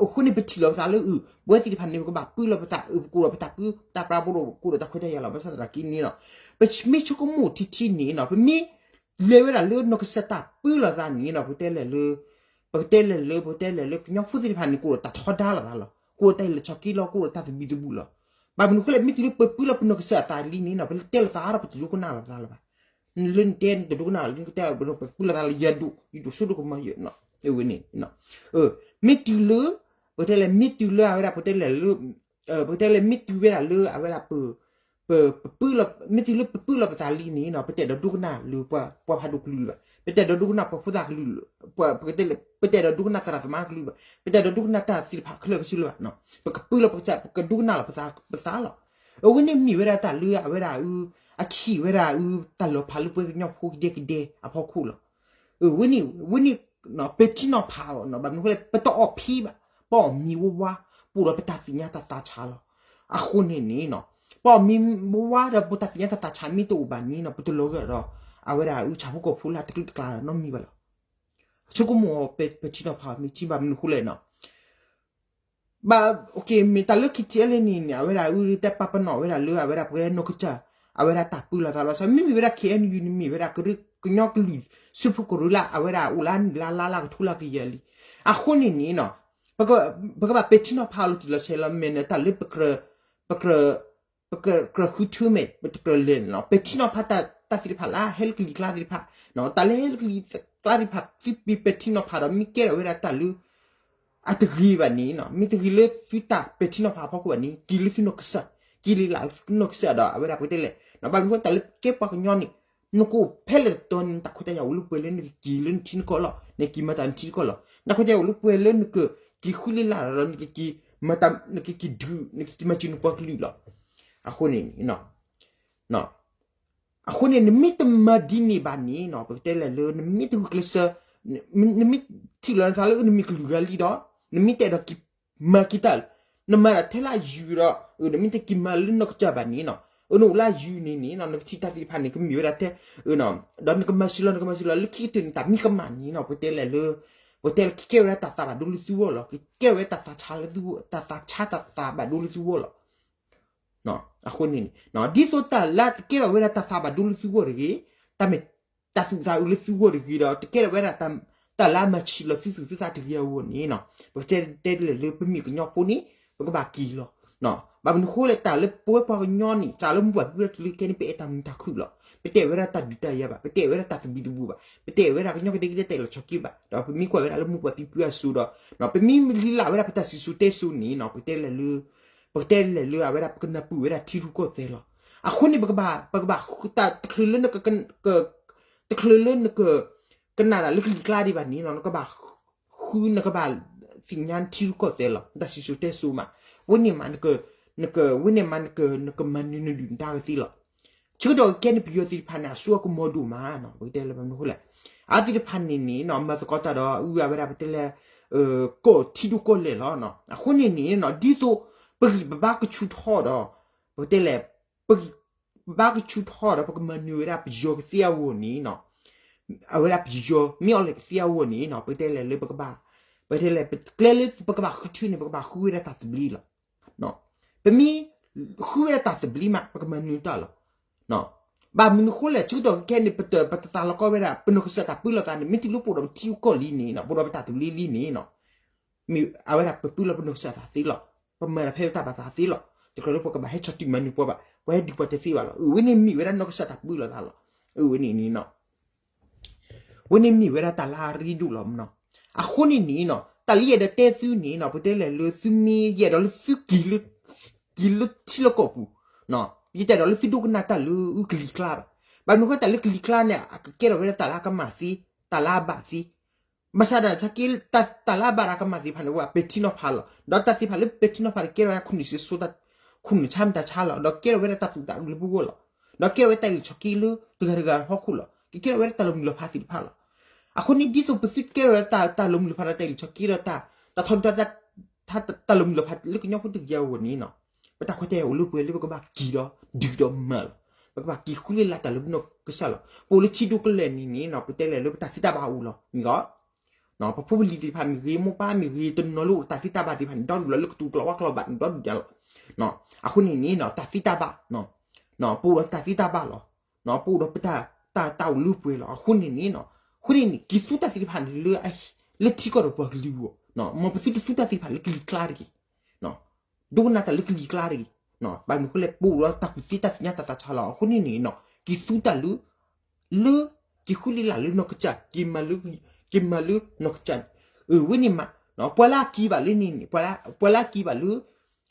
အဃိန့ၣ်ပထံၣ်လီၤပသးလၢ ပဝဲသ့ၣ်တဖၣ်န့ၣ် ပကဘၣ်ပၢလီၤပသး ပကအိၣ်ဒီးပတၢ်ပၢတၢ်ပြး ပကအိၣ်ဒီးတၢ်ခွဲးတၢ်ယာ်လီၤ. ဘၣ်ဆၣ်သနာ်က့န့ၣ်နီၤ ပမ့ၢ်ဆိကမိၣ်ထံထံန့ၣ်နီၤ ပမ့ၢ်လဲၤဝဲဒၣ်လၢနီၢ်ကစၢ်တၢ်ပၢလီၤသးန့ၣ်နီၤ ပကတဲလဲၣ်လၢ ပကတဲလဲၣ်လၢ ပကတဲလဲၣ်လၢ ကညီဖိသ့ၣ်တဖၣ်န့ၣ် ကအိၣ်ဒီးတၢ်ထီဒါလိာ်သးလီၤ. ကအိၣ်ဒီးတၢ်လဲၤဆီၣ်က့လီၤ ကအိၣ်ဒီးတၢ်သဘံၣ်သဘုၣ်လီၤ. ဘၣ်မနုၤအဃိလဲၣ် မ့ၢ်တုၤလၢပပၢလီၤပနီၢ်ကစၢ်အသးလံန့ၣ်နီၤ ပတဲလိာ်သးဒီး ပတဒိကနၣ်လိာ်သးလၢၤဘၣ်. လၢနတဲနတဒိကနၣ်လၢနကတဲ ပပၢလီၤသးလၢယၤဒိၣ် ယဒိၣ်စိဒိၣ်ကမီၤယဲၢ်နီၤ ဝဲန့ၣ် မ့ၢ်တုၤလၢ ပကတဲလဲၣ် မ့ၢ်တုၤလၢအဝဲဒၣ် ပကတဲလဲၣ်လၢ ပကတဲလဲၣ် မ့ၢ်တုၤဝဲဒၣ်လၢအဝဲဒၣ်ပ ပပၢလီၤ မ့ၢ်တုၤလၢပပၢလီၤပသးလံန့ၣ်နီၤ ပတအဲၣ်ဒိးဒိကနၣ်လၢပှၤဖးဒိၣ်ကလုာ်လၢၤဘၣ်. ပတအဲၣ်ဒိးဒိကနၣ်ပှၤဖိသၣ်ကလုာ်လၢၤ ပကတဲလဲၣ် ပတအဲၣ်ဒိးဒိကနၣ်သရၣ်သမါကလုာ်လၢၤဘၣ်. ပတအဲၣ်ဒိးဒိကနၣ်တၢ်သ့ၣ်တဖၣ်ခဲလၢာ်ခဲဆ့လၢၤဘၣ်. ပကပၢလီၤပကစၢ် ပကဒိကနၣ်လီၤပသးလီၤ. အဝဲန့ၣ်မ့ၢ်ဝဲဒၣ်တၢ်လၢအဝဲဒၣ်အ အခံဝဲဒၣ်အ တၢ်လီၤဖးလၢပှၤကညီဖိကဒဲကဒဲအဖီခိၣ်လီၤ. ဝဲန့ၣ် ဝဲန့ၣ် ပဲာ်ထံနီၤဖးအီၤ ဘၣ်မနုၤအဃိလဲၣ် ပတအီၣ်ဖံးဘၣ် ပအီၣ်မံၤဝါဝါ ပအိၣ်ဒီးပတၢ်သ့ၣ်ညါတၢ်သးဆးလီၤ. အဃိန့ၣ်န့ၣ် ပအီၣ်မံၤဝါဝါဒီးပတၢ်သ့ၣ်ညါတၢ်သးဆးမ့ၢ်တအိၣ်ဘၣ်န့ၣ်နီၤ ပတလီၤဂာ်ဒီး အဝဲဒၣ်အ ဆၣ်ဖိကီၢ်ဖိလၢအတကလုာ်တကျါနီတမံၤဘၣ်လီၤ. ဆိကမိၣ်အီၤ ပဲာ်ထံနီၤဖးအီၤမ့ၢ်ထံ ဘၣ်မနုၤအဃိလဲၣ်နီၤ ဘၣ် မ့ၢ်တၢ်လၢ KTLA န့ၣ်န့ၣ် အဝဲဒၣ်အ တဲပာ်ပနီၣ်ဝဲဒၣ်လၢအဝဲဒၣ်ပှၤနီၢ်ကစၢ် အဝဲဒၣ်တၢ်ပၢလီၤသးလီၤ. မ့မ့ၢ်ဝဲဒၣ် KNU န့ၣ်မ့ၢ်ဝဲဒၣ် ကညီကလုာ် စုဖုကရူၢ်လၢ် အဝဲဒၣ်အိၣ်လၢနံၣ်လါလါလၢကထိလၢကယၤလံ. အဃိန့ၣ်န့ၣ်နီၤ ပကဘၣ်ပဲာ်ထံနီၤဖးအီၤလီၤတံၢ်လီၤဆဲးလီၤ မ့ၢ်န့ၣ်တၢ်လၢပကြၢး ပကြၢးဃုထၢမ့ၢ် ပတကြၢးလဲၤန့ၣ်နီၤ ပဲာ်ထံနီၤဖးတၢ်သ့ၣ်တဖၣ်လၢဟဲလၢကလံၤကျါသ့ၣ်တဖၣ် တၢ်လၢဟဲလၢကလံၤကျါသ့ၣ်တဖၣ် သုပပဲာ်ထံနီၤဖးဒီး မ့ၢ်ကဲထီၣ်ဝဲဒၣ်တၢ်လၢ အတဂ့ၤဘၣ်န့ၣ်နီၤ, မ့ၢ်တဂ့ၤလၢသုတၢ်ပဲာ်ထံနီၤဖးအဖီခိၣ်ဘၣ်န့ၣ် က့ၤလၢသုနီၢ်ကစၢ်, က့ၤလၢသုနီၢ်ကစၢ်ဒီး အဝဲဒၣ်ပကတဲလဲၣ် ဘၣ်မနုၤဃိတၢ်လၢကဲပှၤကညီန့ၣ် နကအိၣ်ဖဲလဲၣ်တတီၤန့ၣ် နတၢ်ခွဲးတၢ်ယာ်အိၣ်လၢပှဲၤလၢနကက့ၤလၢနထံနကီၢ်လီၤ, နက့ၤမၤတၢ်နထံနကီၢ်လီၤ, နတၢ်ခွဲးတၢ်ယာ်အိၣ်လၢပှဲၤလၢနကက့ၤဃုလ့လၢ်ဒီး နကက့ၤမၤတၢ် နကက့ၤဒုး နကက့ၤမၤစၢၤနပှၤကလုာ်လီၤ. အဃိန့ၣ် အဃိန့ၣ် နမ့ၢ်တမၤဒ်န့ၣ်ဘၣ်န့ၣ်နီၤ ပကတဲလဲၣ်လၢ နမ့ၢ်တဂုာ်ကျဲးစၢး, နမ့ၢ်ထံၣ်လီၤနသးလၢနမ့ၢ်ကလုာ်ဂၤလံဒီး နမ့ၢ်တဲဒီးက့ၤမၤက့ၤတၢ်, နမၤတၢ်ထဲလၢအယုၢ်ဒီး နမ့ၢ်တက့ၤမၤလၢနီၢ်ကစၢ်ဘၣ်န့ၣ်နီၤ, နအိၣ်လၢအယုၢ်န့ၣ်န့ၣ်နီၤ နကထံၣ်တၢ်သ့ၣ်တဖၣ်န့ၣ် ကမ့ၢ်ဝဲဒၣ်ထဲ ဒီးနကမၤစၢၤလီၤ နကမၤစၢၤလီၤ လၢခံကတၢၢ်န့ၣ် တၢ်မံကမၣ်န့ၣ်နီၤ ပကတဲလဲၣ်လၢ ပကတဲလၢကကဲဝဲဒၣ်တၢ်သးဘၣ်ဒိလၢသုဂီၢ်လီၤ, ကကဲဝဲတၢ်သးဆါလၢသုဂီၢ်, တၢ်သးဆါတၢ်သးဘၣ်ဒိလၢသုဂီၢ်လီၤ. အဃိန့ၣ် ဒ်သိးတၢ်လၢတကဲထီၣ်ဝဲဒၣ်တၢ်သးဘၣ်ဒိလၢသုဂီၢ်တဂ့ၤ, တၢ်မ့ၢ်တၢ်သူၣ်သးအုးလၢသုဂီၢ်တဂ့ၤဒီး တကဲထီၣ်ဝဲဒၣ် တၢ်လၢအမၤဆံးလီၤသုသူၣ်သုသးတဂ့ၤအဂီၢ်န့ၣ်နီၤ ပကတဲတဲလၢ ပမ့ၢ်ကညီဖိန့ၣ် ပကဘၣ်က့ၤလီၤ. ဘၣ်မနုၤဃိလဲၣ် တၢ်လၢပဝဲပှၤကညီန့ၣ် တၢ်လၢမူဘၣ်ဖံးဘၣ်တုၤလၢခဲန့ၣ် ပအဲၣ်တၢ်မုာ်တၢ်ခုၣ်လီၤ. ပတအဲၣ်ဝဲဒၣ်တၢ်ဒုးတၢ်ယၤဘၣ်, ပတအဲၣ်ဝဲဒၣ်တၢ်သဘံၣ်သဘုၣ်ဘၣ်, ပတအဲၣ်ဝဲဒၣ်ကညီကဒဲကဒဲတၢ်အ့ၣ်လိာ်ဆိးက့ဘၣ်, ဒီးပမ့ၢ်ကွၢ်ဝဲဒၣ်လၢမူဘၣ်ဖံးဘၣ်စုဒီး ပမ့ၢ်လံလၢ်ဝဲဒၣ်ပတၢ်စံၣ်စိၤတဲစိၤန့ၣ်နီၤ ပကတဲလဲၣ်လၢ ပကတဲလဲၣ်လၢအဝဲဒၣ် ပကနၢ်ပၢၢ်ဝဲဒၣ်ထံရူၢ်ကီၢ်သဲးလီၤ. အဃိန့ၣ် ပကဘၣ် ပကဘၣ်ဃုတၢ်တချုးလၢ တချုးလၢနက ကနၣ်တၢ်လၢကလံၤကျါဒံးဘၣ်န့ၣ်နီၤ နကဘၣ်ဃု နကဘၣ်သ့ၣ်ညါနထံရူၢ်ကီၢ်သဲးလီၤ, နတၢ်စံၣ်စိၤတဲစိၤမး, ဝဲန့ၣ်မး နက ဝဲန့ၣ်မး နကမၤနၢၤနဒုၣ်နဒါကသ့လီၤ. ဆၢကတီၢ်ခဲအံၤန့ၣ် ပယီၤသ့ၣ်တဖၣ်န့ၣ် အစိအကမီၤဒိၣ်မးနီၤ ပကတဲလၢဘၣ်မနုၤဃိလဲၣ်, အဝဲသ့ၣ်တဖၣ်န့ၣ်န့ၣ်နီၤ မၤသကိးတၢ်ဒီး အဝဲဒၣ်ပတဲလဲၣ် ကီၢ်ထံဒိၣ်ကီၢ်လဲၢ်လီၤ. အဃိန့ၣ်န့ၣ်နီၤ ဒ်သိး ပဂံၢ်ပဘါကဆူၣ်ထီၣ်ဒီး ပကတဲလဲၣ် ပဂံၢ်ပဘါကဆူၣ်ထီၣ်ဒီး ပကမၤနၢၤဝဲဒၣ်ပယီၤကသ့အဂီၢ်န့ၣ်နီၤ အဝဲဒၣ်ပယီၤမ့ၢ်အီၤလဲၣ်ကသ့အဂီၢ်န့ၣ်နီၤ ပကတဲလဲၣ်လၢပကဘၣ် ပကတဲလဲၣ် ပကျဲလၢပကဘၣ်ဃုထၢန့ၣ် ပကဘၣ်ဃုဝဲဒၣ်တၢ်သဘျ့လီၤ. ပမ့ၢ်ဃုဝဲဒၣ်တၢ်သဘျ့မး ပကမၤနၢၤတၢ်လီၤ. ဘၣ်မနုၤဃိလဲၣ် ဆၢကတီၢ်ခဲအံၤန့ၣ် ပတသးလီၤကီဝဲဒၣ် ပနီၢ်ကစၢ်တၢ်ပၢလီၤသးန့ၣ် မ့ၢ်တုၤလၢပအိၣ်ဒီးပထံပကီၢ်လံန့ၣ်နီၤ ပအိၣ်ဒီးပတၢ်သဘျ့လံန့ၣ်နီၤ မ့ၢ်အဝဲဒၣ်ပပၢလီၤပနီၢ်ကစၢ်သးသ့လီၤ. ပမၤတၢ်ဖဲပတၢ်ဘၣ်သးသ့လီၤ. တကြၢးလၢပကဘၣ်ဟဲဆီၣ်တံၢ်မၤနၢၤပှၤဘၣ်, ပှၤဟဲဒုးပှၤတသ့ဘၣ်လီၤ. အဝဲန့ၣ်မ့ၢ်ဝဲဒၣ်နီၢ်ကစၢ်တၢ်ပၢလီၤသးလီၤ. အဝဲန့ၣ်န့ၣ်နီၤ ဝဲန့ၣ်မ့ၢ်ဝဲဒၣ်တၢ်လၢအရ့ဒိၣ်လီၤမနီၤ. အဃိန့ၣ်န့ၣ်နီၤ တၢ်လၢယအဲၣ်ဒိးတဲသုန့ၣ်နီၤ ပတဲလဲၣ်လၢသုမ့ၢ်ယအဲၣ်ဒိးလၢသုက့ၤလၢ က့ၤလၢထံလီၢ်ကီၢ်ပူၤ, ယတအဲၣ်ဒိးလၢသုဒိကနၣ်တၢ်လၢကလံၤကျါဘၣ်. ဘၣ်မနုၤဃိတၢ်လၢကလံၤကျါန့ၣ် အကကဲထီၣ်ဝဲဒၣ်တၢ်လၢအကမၣ်သ့, တၢ်လၢအဘၣ်သ့ ဘၣ်ဆၣ်ဒီး တၢ်လၢအဘၣ်ဒီးအကမၣ်သ့ၣ်တဖၣ်န့ၣ် ပှၤပဲာ်ထံနီၤဖးလီၤ. ဒီးတၢ်သ့ၣ်တဖၣ်လၢပဲာ်ထံနီၤဖးန့ၣ် ကဲထီၣ်ဝဲခိၣ်နူာ်စ့စိ ခိၣ်နူာ်ဆါမတၤဆါလီၤ. ဒီးကဲထီၣ်ဝဲဒၣ်တၢ်သူၣ်သးအုးလၢပဂီၢ်လီၤ. ဒီးကဲထီၣ်ဝဲတၢ်အ့ၣ်လိာ်ဆိးက့လၢတဂၤတဂၤအဖီခိၣ်လီၤ. ကကဲထီၣ်ဝဲဒၣ်တၢ်လီၤမုၢ်လီၤဖးသ့ၣ်တဖၣ်လီၤ. အဃိန့ၣ် ဒ်သိးပသုတကဲထီၣ်ဝဲဒၣ်တၢ်လီၤမုၢ်လီၤဖးဒီးတၢ်အ့ၣ်လိာ်ဆိးက့ဒီး တၢ်ထီၣ်ထီၣ် တၢ်လီၤမုၢ်လီၤဖးလၢကညီဖိတဂၤအဂီၢ်န့ၣ်နီၤ ပတၢ်ခွဲးတၢ်ယာ်အိၣ်လၢပှဲၤလၢပကဘၣ်က့ၤဒီးဒုးဒီးမၤလီၤ. ပကဘၣ်က့ၤဃုလ့လၢ်တၢ်လၢပနီၢ်ကစၢ်လီၤ. ပအိၣ်လၢထံဒိၣ်ကီၢ်လဲၢ်န့ၣ်န့ၣ်နီၤ ပတဲလဲၣ်လၢပတၢ်သ့တၢ်ဘၣ်အိၣ်လီၤ. မ့ၢ်ဂ့ၤ ပဖိပလံၤသ့ၣ်တဖၣ်မ့ၢ်ဂ့ၤ မိၢ်ပၢ်မ့ၢ်ဂ့ၤ တနီၤလၢအိၣ်ဒီးတၢ်သ့တၢ်ဘၣ်သ့ၣ်တဖၣ်န့ၣ် ဒီဒူၣ်လီၤ လၢကတိၤကျိာ်ဝၣ်ကျိာ်ဘၣ်န့ၣ် ဒီဒူၣ်ဒၣ်လီၤ. အဃိန့ၣ်န့ၣ်နီၤ တၢ်သ့တၢ်ဘၣ် ပအိၣ်ဒီးတၢ်သ့တၢ်ဘၣ်လီၤ. ပအိၣ်ဒီးပတၢ် တၢ်အိၣ်လၢပှဲၤလီၤ. အဃိန့ၣ်န့ၣ်နီၤ အဃိန့ၣ်န့ၣ် က့ၤသူတၢ်သ့ၣ်တဖၣ်န့ၣ်လၢ လၢထံကီၢ်ဒီးပှၤကလုာ်အဂီၢ် မ်ပသုတသူတၢ်သ့ၣ်တဖၣ်လၢကလံၤကျါတဂ့ၤ ဒိကနၣ်တၢ်လၢကလံၤကျါတဂ့ၤ. ဘၣ်မနုၤဃိလဲၣ် ပအိၣ်ဒီးတၢ်ကူၣ်သ့တၢ်သ့ၣ်ညါတၢ်သးဆါလီၤ. အဃိန့ၣ်န့ၣ်နီၤ က့ၤသူတၢ်လၢ လၢ က့ၤဃုလ့လၢ်လၢနီၢ်ကစၢ် က့ၤမၤလၢ က့ၤမၤလၢနီၢ်ကစၢ်န့ၣ် အဝဲန့ၣ်မး ပှၤလၢအက့ၤဘၣ်လၢန့ၣ်န့ၣ် ပှၤလၢအက့ၤဘၣ်လၢ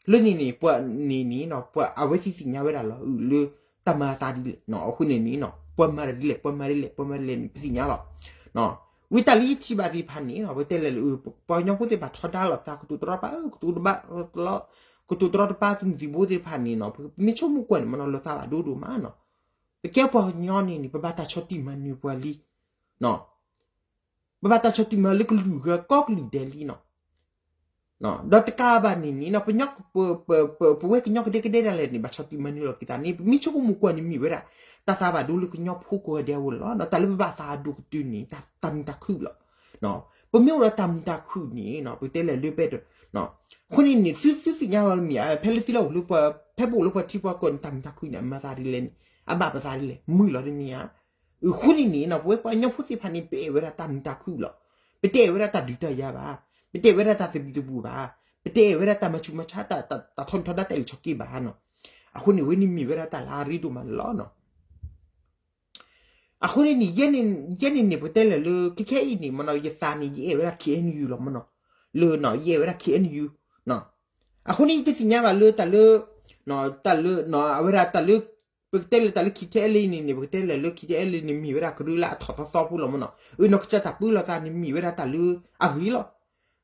လၢန့ၣ်န့ၣ် ပှၤန့ၣ်န့ၣ်နီၤ ပှၤအဝဲသ့ၣ်သ့ၣ်ညါဝဲဒၣ်လီၤ လၢတၢ်မၤအသးဒ်လဲၣ်. အဃိန့ၣ်န့ၣ်နီၤ ပှၤမၤတၢ်ဒ်လဲၣ် ပှၤမၤဒ်လဲၣ် ပှၤမၤဒ်လဲၣ်န့ၣ် ပသ့ၣ်ညါလီၤ. ဝံၤတၢ်လၢယထံၣ်ဘၣ်သ့ၣ်တဖၣ်န့ၣ်နီၤ ပတဲလဲၣ်လၢ ပှၤကညီဖိသ့ၣ်တဖၣ်ထီဒါလိာ်သး ကတိၤတရီတပါ ကတိၤတရီတပါ သုးမုၢ်သံၣ်ဘိသ့ၣ်တဖၣ်န့ၣ်နီၤ ပမ့ၢ်ဆိကမိၣ်ကွၢ်န့ၣ် မနီၤလိာ်သးဘၣ်ဒိဒိၣ်မးနီၤ ပကဲပှၤကညီန့ၣ်န့ၣ် ပဘၣ်တၢ်ဆီၣ်တံၢ်မၤနၢၤပှၤလံ ပဘၣ်တၢ်ဆီၣ်တံၢ်မၤလၢကလုာ်ဂၤကိးကလုာ်ဒဲးလံနီၤ. ဒီးတကးဘၣ်န့ၣ်န့ၣ်နီၤ ပဝဲကညီကဒဲကဒဲဒၣ်လဲာ်န့ၣ် ဘၣ်ဆီၣ်တံၢ်မၤနၢၤလီၤက့ၤသးန့ၣ် ပမ့ၢ်ဆိကမိၣ်ကွၢ်န့ၣ်မ့ၢ်ဝဲဒၣ် တၢ်သးဘၣ်ဒိလၢကညီဖိကိးဂၤဒဲးအဂီၢ်န့ၣ်လီၤ. ဒီးတၢ်လၢပဘၣ်သးဒိၣ်ကတၢၢ်န့ၣ် တၢ်မုာ်တၢ်ခုၣ်လီၤ. ပမ့ၢ်အိၣ်ဒီးတၢ်မုာ်တၢ်ခုၣ်န့ၣ်နီၤ ပတဲလဲၣ်လၢပဲၣ်ဒီး အဃိန့ၣ်န့ၣ် သုသုသ့ၣ်ညါလီၤတမ့ၢ်ဧါ ဖဲလၢသုလၢအိၣ်လၢ ဖဲပအိၣ်လၢပှၤထံပှၤကီၢ်န့ၣ် တၢ်မုာ်တၢ်ခုၣ်န့ၣ် အမၤသးဒ်လဲၣ်န့ၣ် အဘၣ်ပသးဒ်လဲၣ် မုာ်လီၤတမ့ၢ်ဧါ. အဃိန့ၣ်န့ၣ်နီၤ ပဝဲပှၤကညီဖိသ့ၣ်တဖၣ်န့ၣ် ပအဲၣ်ဝဲဒၣ်တၢ်မုာ်တၢ်ခုၣ်လီၤ. ပတအဲၣ်ဝဲဒၣ်တၢ်ဒုးတၢ်ယၤဘၣ်. ပတအဲၣ်ဝဲဒၣ်တၢ်သဘံၣ်သဘုၣ်ဘၣ်. ပတအဲၣ်ဝဲဒၣ်တၢ်မၤဆူးမၤဆါ တၢ်ထီဒုၣ်ထီဒါတၢ်အ့ၣ်လိာ်ဆိးက့ဘၣ်နီၤ. အဃိန့ၣ် ဝဲန့ၣ်မ့ၢ်ဝဲဒၣ်တၢ်လၢအရ့ဒိၣ်မးန့ၣ်လီၤ. အဃိန့ၣ်န့ၣ် ယဲန့ၣ်န့ၣ် ပတဲလဲၣ်လၢ ခဲခဲအံၤန့ၣ်မနီၤ ယသးန့ၣ် ယအဲၣ်ဝဲဒၣ် ခ့ၣ်အဲၣ်ယူၣ် လီၤမနီၤ. လၢယအဲၣ်ဝဲဒၣ် K N U အဃိန့ၣ် ယတသ့ၣ်ညါဘၣ်လၢတၢ်လၢ တၢ်လၢ အဝဲဒၣ်တၢ်လၢ ပကတဲလၢတၢ်လၢ K T L A န့ၣ်န့ၣ် ပကတဲလဲၣ်လၢ K T L A န့ၣ် မ့ၢ်ဝဲဒၣ်ကရၢလၢအထီၣ်သီသီဖိလီၤမ့ၢ်နီၤ. အနီၢ်ကစၢ်တၢ်ပၢလီၤသးန့ၣ် မ့ၢ်ဝဲဒၣ်တၢ်လၢအဂ့ၤလီၤ.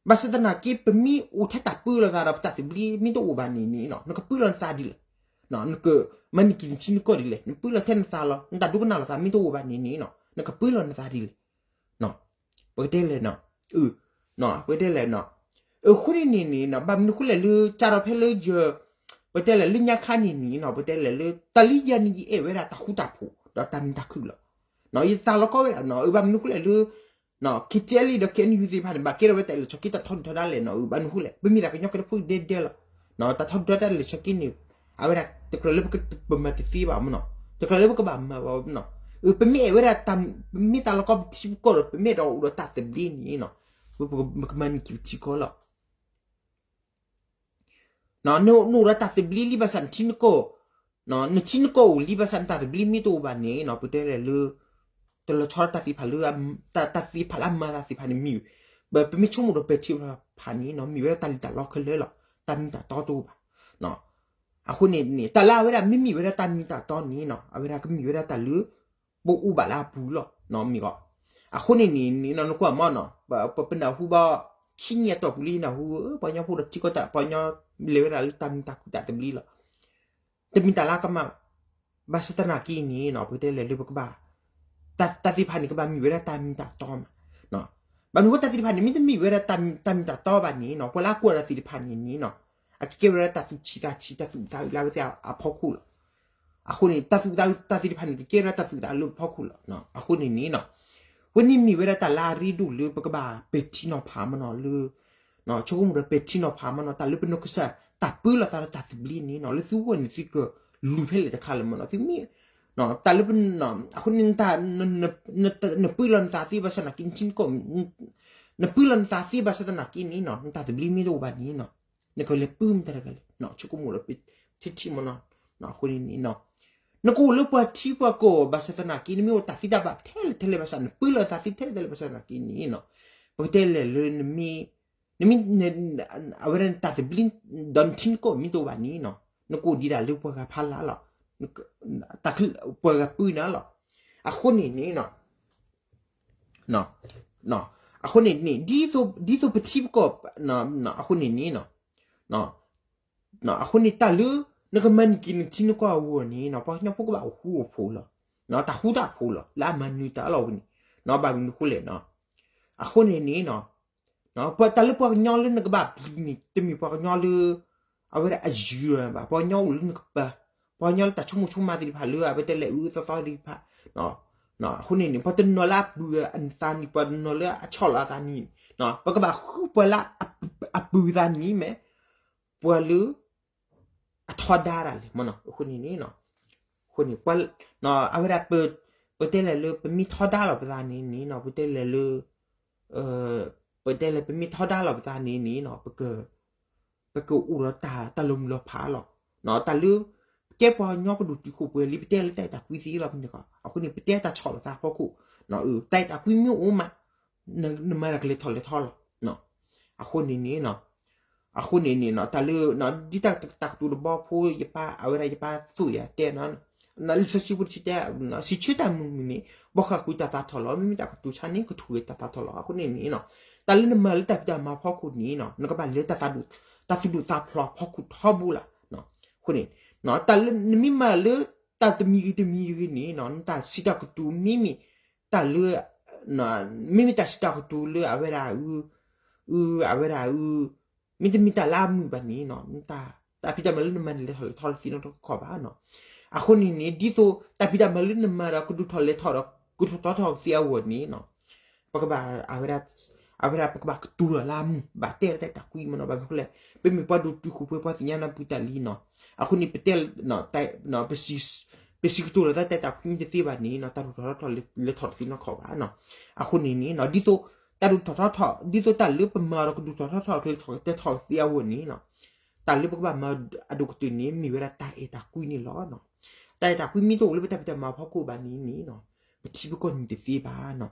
ဘၣ်ဆၣ်သနာ်က့ ပမ့ၢ်အိၣ်ထဲတၢ်ပၢလီၤသးဒီး ပတၢ်သဘျ့မ့ၢ်တအိၣ်ဘၣ်န့ၣ်န့ၣ် နကပၢလီၤနသးဒ်လဲၣ်. နကမၤန့ၢ်က့ၤနထံနကီၢ်ဒ်လဲၣ်. နပၢလီၤထဲနသးလီၤ. နတၢ်ဒိကနၣ်လိာ်သးမ့ၢ်တအိၣ်ဘၣ်န့ၣ်န့ၣ် နကပၢလီၤနသးဒ်လဲၣ်. ပကတဲလဲၣ် ပကတဲလဲၣ် အဃိန့ၣ်န့ၣ်န့ၣ် ဘၣ်မနုၤဃိလဲၣ်လၢ ကၢ်ဒီးဖဲလၢယ ပကတဲလဲၣ်လၢညါခါန့ၣ်န့ၣ် ပကတဲလဲၣ်လၢ တၢ်လၢယၤန့ၣ် ယအဲၣ်ဝဲဒၣ်တၢ်ဃူတၢ်ဖိး ဒီးတၢ်မုာ်တၢ်ခုၣ်လီၤ. ယသးလီကီဝဲဒၣ် ဘၣ်မနုၤဃိလဲၣ်လၢ K T L A ဒီး K N U သ့ၣ်တဖၣ်န့ၣ် ဘၣ်ကဲထီၣ်ဝဲတၢ်လဲၤဆီၣ်က့ တၢ်ထီဒုၣ်ထီဒါလဲၣ်နီၤ. ဘၣ်မနုၤဃိလဲၣ် ပမ့ၢ်ဒၣ်ကညီကဲထီၣ်ဖိဒဲဒဲလီၤ. တၢ်ထီဒုၣ်ထီဒါတၢ်လဲၤဆီၣ်က့န့ၣ် အဝဲဒၣ်တကြၢးလၢပမၤတသ့ဘၣ်မ့ၢ်နီၤ, တကြၢးလၢပကဘၣ်မၤဘၣ်မ့ၢ်နီၤ. ပမ့ၢ်အဲၣ်ဝဲဒၣ် ပမ့ၢ်သးလီကီပထံပကီၢ်ဒီး ပမ့ၢ်အဲၣ်ဒိးအိၣ်ဒီးတၢ်သဘျ့န့ၣ်နီၤ, ပကမၤန့ၢ်က့ၤပထံကီၢ်လီၤ. နအိၣ်ဒီးတၢ်သဘျ့လံဘၣ်ဆၣ်နထံနကီၢ်, နထံနကီၢ်အိၣ်လံဘၣ်ဆၣ်နတၢ်သဘျ့မ့ၢ်တအိၣ်ဘၣ်န့ၣ်နီၤ, ပတဲလဲၣ်လၢ တလီၤဆီတၢ်သ့ၣ်တဖၣ်လၢ တၢ်သ့ၣ်တဖၣ်လၢအမၤသးသ့ၣ်တဖၣ်န့ၣ်မ့ၢ်, ပမ့ၢ်ဆိကမိၣ်ဒီးပဲာ်ထံဖးန့ၣ်နီၤ, မ့ၢ်ဝဲဒၣ်တၢ်လံၣ်တၢ်လီခဲလၢာ်လီၤ, တၢ်မ့ၢ်တၢ်တီတအိၣ်ဘၣ်. အဃိန့ၣ်န့ၣ် တၢ်လၢအဝဲဒၣ်မ့မ့ၢ်ဝဲဒၣ်တၢ်မ့ၢ်တၢ်တီန့ၣ်နီၤ, အဝဲဒၣ်ကမ့ၢ်ဝဲဒၣ်တၢ်လၢ ပအိၣ်ဘၣ်လၢအပူၤလီၤ, မ့ၢ်ဂ့ၤ. အဃိန့ၣ်န့ၣ် နကွၢ်မ့ၢ်နီၤ, ပနၢ်ဟူဘၣ် ခံနံၣ်အတီၢ်ပူၤလံနၢ်ဟူ ပှၤကညီဖိဒီးထံကီၢ်တၢ် ပှၤကညီလဲၤဝဲဒၣ်လၢတၢ်မုာ်တၢ်ခုၣ်တၢ်သဘျ့လီၤ. တမ့ၢ်တၢ်လၢအကမၣ်ဘၣ်. ဘၣ်ဆၣ်သနာ်က့န့ၣ်နီၤ, ပကတဲလဲၣ်လၢပကဘၣ် တၢ်သ့ၣ်တဖၣ်န့ၣ် ကဘၣ်မ့ၢ်ဝဲဒၣ်တၢ်မ့ၢ်တၢ်တီမး. ဘၣ်မနုၤဃိတၢ်သ့ၣ်တဖၣ်န့ၣ် မ့တမ့ၢ်ဝဲဒၣ်တၢ်မ့ၢ်တၢ်တီဘၣ်န့ၣ်နီၤ, ပှၤလၢအကွၢ်တၢ်သ့ၣ်တဖၣ်န့ၣ်န့ၣ်နီၤ, အကကဲဝဲဒၣ်တၢ်သူၣ်ဆံးသးဆံး တၢ်သူၣ်သးအုးလၢအဝဲသ့ၣ်အဖီခိၣ်လီၤ. အဃိန့ၣ် တၢ်သူၣ်သးအုးတၢ်သ့ၣ်တဖၣ်န့ၣ် ကကဲဝဲဒၣ်တၢ်သူၣ်သးအုးလၢပဖီခိၣ်လီၤ. အဃိန့ၣ်န့ၣ်နီၤ, ဝဲန့ၣ်မ့ၢ်ဝဲဒၣ်တၢ်လၢအရ့ဒိၣ်လၢပကဘၣ်ပဲာ်ထံနီၤဖးမ့ၢ်နီၤ, လၢ ဆိကမိၣ်ဒီးပဲာ်ထံနီၤဖးမ့ၢ်နီၤ, တၢ်လၢပနီၢ်ကစၢ် တၢ်ပၢလီၤသးဒီးတၢ်သဘျ့န့ၣ်နီၤ, လၢသုဂီၢ်န့ၣ် သုကလူၤဖဲလဲၣ်တခါလၢမ့ၢ်နီၤ, သုမ့ၢ် တၢ်လၢ အဃိန့ၣ် နပၢလီၤနသးသ့ဘၣ်ဆၣ်သနာ်က့ နထံနကီၢ် နပၢလီၤနသးသ့ဘၣ်ဆၣ်သနာ်က့န့ၣ်နီၤ, နတၢ်သဘျ့မ့ၢ်တအိၣ်ဘၣ်န့ၣ်နီၤ, နကလဲၤပၢမတၤတဂၤလဲၣ်, ဆိကမိၣ်ဒီး ထံထံမ့ၢ်နီၤ, အဃိန့ၣ်န့ၣ်နီၤ, နကအိၣ်လၢပှၤထံပှၤကီၢ်ဘၣ်ဆၣ်သနာ်က့ နမ့ၢ်အိၣ်တၢ်သ့တၢ်ဘၣ်ထဲလဲၣ်ထဲလဲၣ်ဘၣ်ဆၣ် နပၢလီၤသးသ့ထဲလဲၣ်ထဲလဲၣ်ဘၣ်ဆၣ်သနာ်က့န့ၣ်နီၤ, ပကတဲလဲၣ်လၢ နမ့ၢ် အဝဲဒၣ်နတၢ်သဘျ့ ဒီးနထံနကီၢ်မ့ၢ်တအိၣ်ဘၣ်န့ၣ်နီၤ, နကအိၣ်ဒံးဒၣ်လၢပှၤဂၤဖးလၢ်လီၤ, ပှၤဂၤပၢနၤလီၤ. အဃိန့ၣ်န့ၣ် အဃိန့ၣ်န့ၣ် ဒ်သိးပထံပကီၢ် အဃိန့ၣ်န့ၣ် အဃိန့ၣ်တၢ်လၢ နကမၤန့ၢ်က့ၤနထံနကီၢ်အဂီၢ်န့ၣ် ပှၤကညီဖိကဘၣ်အိၣ်ဃူအိၣ်ဖိးလီၤ, တၢ်ဃူတၢ်ဖိးလီၤ လၢအမၤနၢၤတၢ်လီၤဝဲန့ၣ်, ဘၣ်မနုၤဃိလဲၣ်နီၤ, အဃိန့ၣ်န့ၣ် တၢ်လၢပှၤကညီလၢနကဘၣ်ပျံၤန့ၣ် တမ့ၢ်ပှၤကညီလၢ အဝဲဒၣ်အယုၢ်ဘၣ်, ပှၤကညီအိၣ်လၢနကပၤ, ပှၤကညီလၢတၢ်ဆိကမိၣ်ဆိကမးသ့ၣ်တဖၣ်လၢအဝဲတဲလဲၣ်အုးအုးသီသီသ့ၣ်တဖၣ်, အဃိန့ၣ်န့ၣ် ပှၤတနီၤလၢအပုၢ်အသးနံၤ ပှၤတနီၤလၢအဆီၣ်လီၤအသးနံၤ, ပကဘၣ်ဃုပှၤလၢ အပုၢ်သးနံၤမ့ၢ် ပှၤလၢ အထီဒါတၢ်လဲၣ်မ့ၢ်နီၤ, အဃိန့ၣ်န့ၣ် အဃိန့ၣ် အဝဲဒၣ် ပတဲလဲၣ်လၢပမ့ၢ်ထီဒါလီၤပသးန့ၣ်န့ၣ်နီၤ, ပတဲလဲၣ်လၢ ပတဲလဲၣ်ပမ့ၢ်ထီဒါလီၤပသးန့ၣ်န့ၣ်နီၤ, ပကအိၣ်ဒီးတၢ်လီၤမုၢ်လီၤဖးလီၤ. တၢ်လၢ ပကဲပှၤကညီပဒိၣ်တုာ်ခိၣ်ပှဲၤလံ ပတဲလၢတၢ်အဲၣ်တၢ်ကွံသ့လီၤမ့ၢ်န့ၣ်, အဃိန့ၣ် ပတဲတၢ်ဆီၣ်လီၤသးဖီခိၣ်, တၢ်အဲၣ်တၢ်ကွံမ့ၢ်အိၣ်မး နမၤတၢ်ကလဲၤထီၣ်လဲၤထီလီၤ. အဃိန့ၣ်န့ၣ် အဃိန့ၣ်န့ၣ် တၢ်လၢ ဒ်တၢ်ကတိၤတဘီဖိ ယပၢ် အဝဲဒၣ်ယပၢ်သိၣ်ယၤတဲနီၤ, လံာ်စီဆှံဖိတဆံတဲ စံးဆၢတၢ်မုာ်မုာ်န့ၣ် ဘီဃၣ်ကွံာ်တၢ်သးထီၣ်လီၤ, မ့မ့ၢ်တၢ်ကတိၤဆါန့ၣ် ကထူၣ်ဂဲၤတၢ်သးထီၣ်လီၤ. အဃိန့ၣ်န့ၣ် တၢ်လၢနမၤလၢတၢ်ဖံးတၢ်မၤဖီခိၣ်န့ၣ် နကဘၣ်လဲၤ တၢ်သူၣ်ဒိၣ်သးဖျိးဖီခိၣ်ထီဘိလီၤ. အဃိန့ၣ် တၢ်လၢနမ့ၢ်မၤလၢ တၢ်တမံၤဂ့ၤတမံၤဂ့ၤန့ၣ် နတၢ်စံးတၢ်ကတိၤမ့မ့ၢ် တၢ်လၢ မ့မ့ၢ်တၢ်စံးတၢ်ကတိၤလၢအဝဲဒၣ် အဝဲဒၣ် မ့တမ့ၢ်တၢ်လၢအမုာ်ဘၣ်န့ၣ် တၢ်ဖံးတၢ်မၤလၢနမၤန့ၣ် လဲၤထီၣ်လဲၤထီတသ့နီတခီၣ်ဘၣ်. အဃိန့ၣ်န့ၣ် ဒ်သိးတၢ်ဖံးတၢ်မၤလၢနမၤဒီး ကဒုးထီၣ်လဲၤထီၣ်ဒီး ကထီၣ်ထီထီၣ်သ့အဂီၢ်န့ၣ် ပကဘၣ် အဝဲဒၣ် အဝဲဒၣ် ပကဘၣ်ကတိၤလီၤလၢအမုာ် ဘၣ်တဲလီၤတၢ်အဲၣ်တၢ်ကွံမ့ၢ်နီၤ, ဘၣ်မနုၤဃိလဲၣ် ပမ့ၢ်ပှၤဒိၣ်တုာ်ခိၣ်ပှဲၤ ပှၤသ့ၣ်ညါနၢ်ပၢၢ်တၢ်လံနီၤ. အဃိန့ၣ် ပတဲ ပစံးကတိၤလီၤတၢ်အဲၣ်တၢ်ကွံမ့ၢ်တသ့ဘၣ်န့ၣ် တၢ်ဒိၣ်ထီၣ်ထီထီၣ်လဲၤထီၣ်တသ့နီတခီၣ်ဘၣ်. အဃိန့ၣ်န့ၣ် ဒ်သိး တၢ်ဒိၣ်ထီၣ်ထီထီၣ် ဒ်သိးတၢ်လၢပမၤဒီးကဒိၣ်ထီၣ်ထီထီၣ် ကလဲၤထီၣ်ကတဲထီၣ်သ့အဂီၢ်န့ၣ် တၢ်လၢပကဘၣ်မၤအဒိၣ်ကတၢၢ်န့ၣ် မ့ၢ်ဝဲဒၣ်တၢ်အဲၣ်တၢ်ကွံန့ၣ်လီၤ. တၢ်အဲၣ်တၢ်ကွံမ့ၢ်တအိၣ်လၢပတၢ်ဖံးတၢ်မၤဖီခိၣ်ဘၣ်န့ၣ်န့ၣ် ပထံပကီၢ်န့ၣ်တသ့ဘၣ်.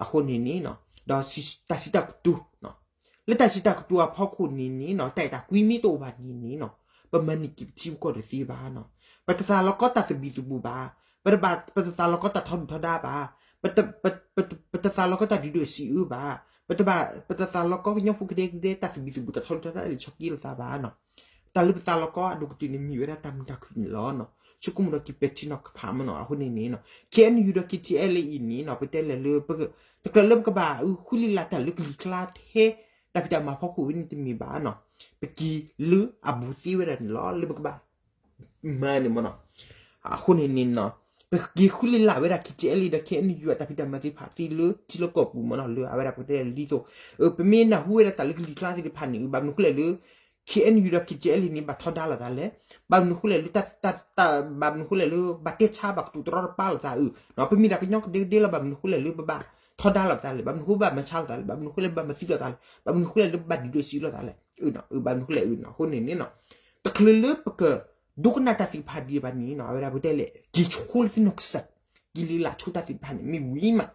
အဃိန့ၣ်န့ၣ် ဒီးတၢ်စံးတၢ်ကတိၤ လၢတၢ်စံးတၢ်ကတိၤအဖီခိၣ်န့ၣ်န့ၣ်နီၤ တၢ်အဲၣ်တၢ်ကွံမ့ၢ်တအိၣ်ဘၣ်န့ၣ်န့ၣ်နီၤ ပမၤန့ၢ်က့ၤပထံပကီၢ်တသ့ဘၣ်နီၤ. ပတသးလီၤကီတၢ်သဘံၣ်သဘုၣ်ဘၣ်, ပတဘၣ် ပတသးလီၤကီတၢ်ထီဒုၣ်ထီဒါဘၣ်, ပတ ပတ ပတသးလီၤကီတၢ်ဒုၣ်ဒွဲၣ်စံးအၢဘၣ်, ပတဘၣ် ပတသးလီၤကီကညီဖိကဒဲကဒဲတၢ်သဘံၣ်သဘုၣ်တၢ်ထီဒုၣ်ထီဒါလၢဆီက့လိာ်သးဘၣ်နီၤ. တၢ်လၢပသးလီၤကီအဒိၣ်ကတၢၢ်န့ၣ် မ့ၢ်ဝဲဒၣ်တၢ်မုာ်တၢ်ခုၣ်န့ၣ်လီၤနီၤ. ဆိကမိၣ်ဒီးက့ၤပဲာ်ထံနီၤကဖးမ့ၢ်နီၤ. အဃိန့ၣ်န့ၣ်နီၤ KNU ဒီး KTLA အံၤန့ၣ်နီၤ ပတဲလဲၣ်လၢ တကြၢးလၢပကဘၣ်အုဃုလံလၢ်တၢ်လၢကလံၤကျါထဲ တၢ်ဖံးတၢ်မၤဖီခိၣ်ဝဲန့ၣ်တမ့ၢ်ဘၣ်နီၤ. ပက့ၤလၢအဘူးသ့ဝဲဒၣ်န့ၣ်လီၤ လၢပကဘၣ် မၤန့ၣ်မ့ၢ်နီၤ. အဃိန့ၣ်န့ၣ်နီၤ ပက့ၤဃုလံလၢ်ဝဲဒၣ် KTLA ဒီး KNU အတၢ်ဖံးတၢ်မၤသ့ၣ်တဖၣ်သ့လၢထံလၢကီၢ်ပူၤမ့ၢ်နီၤ လၢအဝဲဒၣ်ပတဲလၢဒ်သိး ပမ့ၢ်နၢ်ဟူဝဲဒၣ်တၢ်လၢကလံၤကျါသ့ၣ်တဖၣ်န့ၣ် ဘၣ်မနုၤဃိလဲၣ်လၢ KNU ဒီး KTLA န့ၣ် ဘၣ်ထီဒါလိာ်သးလဲၣ်, ဘၣ်မနုၤဃိလဲၣ်လၢ ဘၣ်မနုၤဃိလဲၣ်လၢ ဘၣ်တဲဆါဘၣ်ကတိၤတရီတပါလိာ်သးအု ပမ့ၢ်ဒၣ်ကညီကဒဲကဒဲလီၤ ဘၣ်မနုၤဃိလဲၣ်လၢပဘၣ်ထီဒါလိာ်ပသးလဲၣ်, ဘၣ်မနုၤဃိဘၣ်မၤဆါလိာ်သးလဲၣ်, ဘၣ်မနုၤဃိလဲၣ်ဘၣ်မၤသံလိာ်သးလဲၣ်, ဘၣ်မနုၤဃိလဲၣ်လၢဘၣ်ဒုၣ်ဒွဲၣ်စံးလိာ်သးလဲၣ်, ဘၣ်မနုၤဃိလဲၣ်အုနီၤ. အဃိန့ၣ်န့ၣ်နီၤ တချုးလၢပက ဒိကနၣ်တၢ်သ့ၣ်တဖၣ်ဒံးဘၣ်န့ၣ်နီၤ အဝဲဒၣ်ပတဲလဲၣ် က့ၤဆိလၢသုနီၢ်ကစၢ် က့ၤလံလၢ်ဆိတၢ်သ့ၣ်တဖၣ်န့ၣ် မ့ၢ်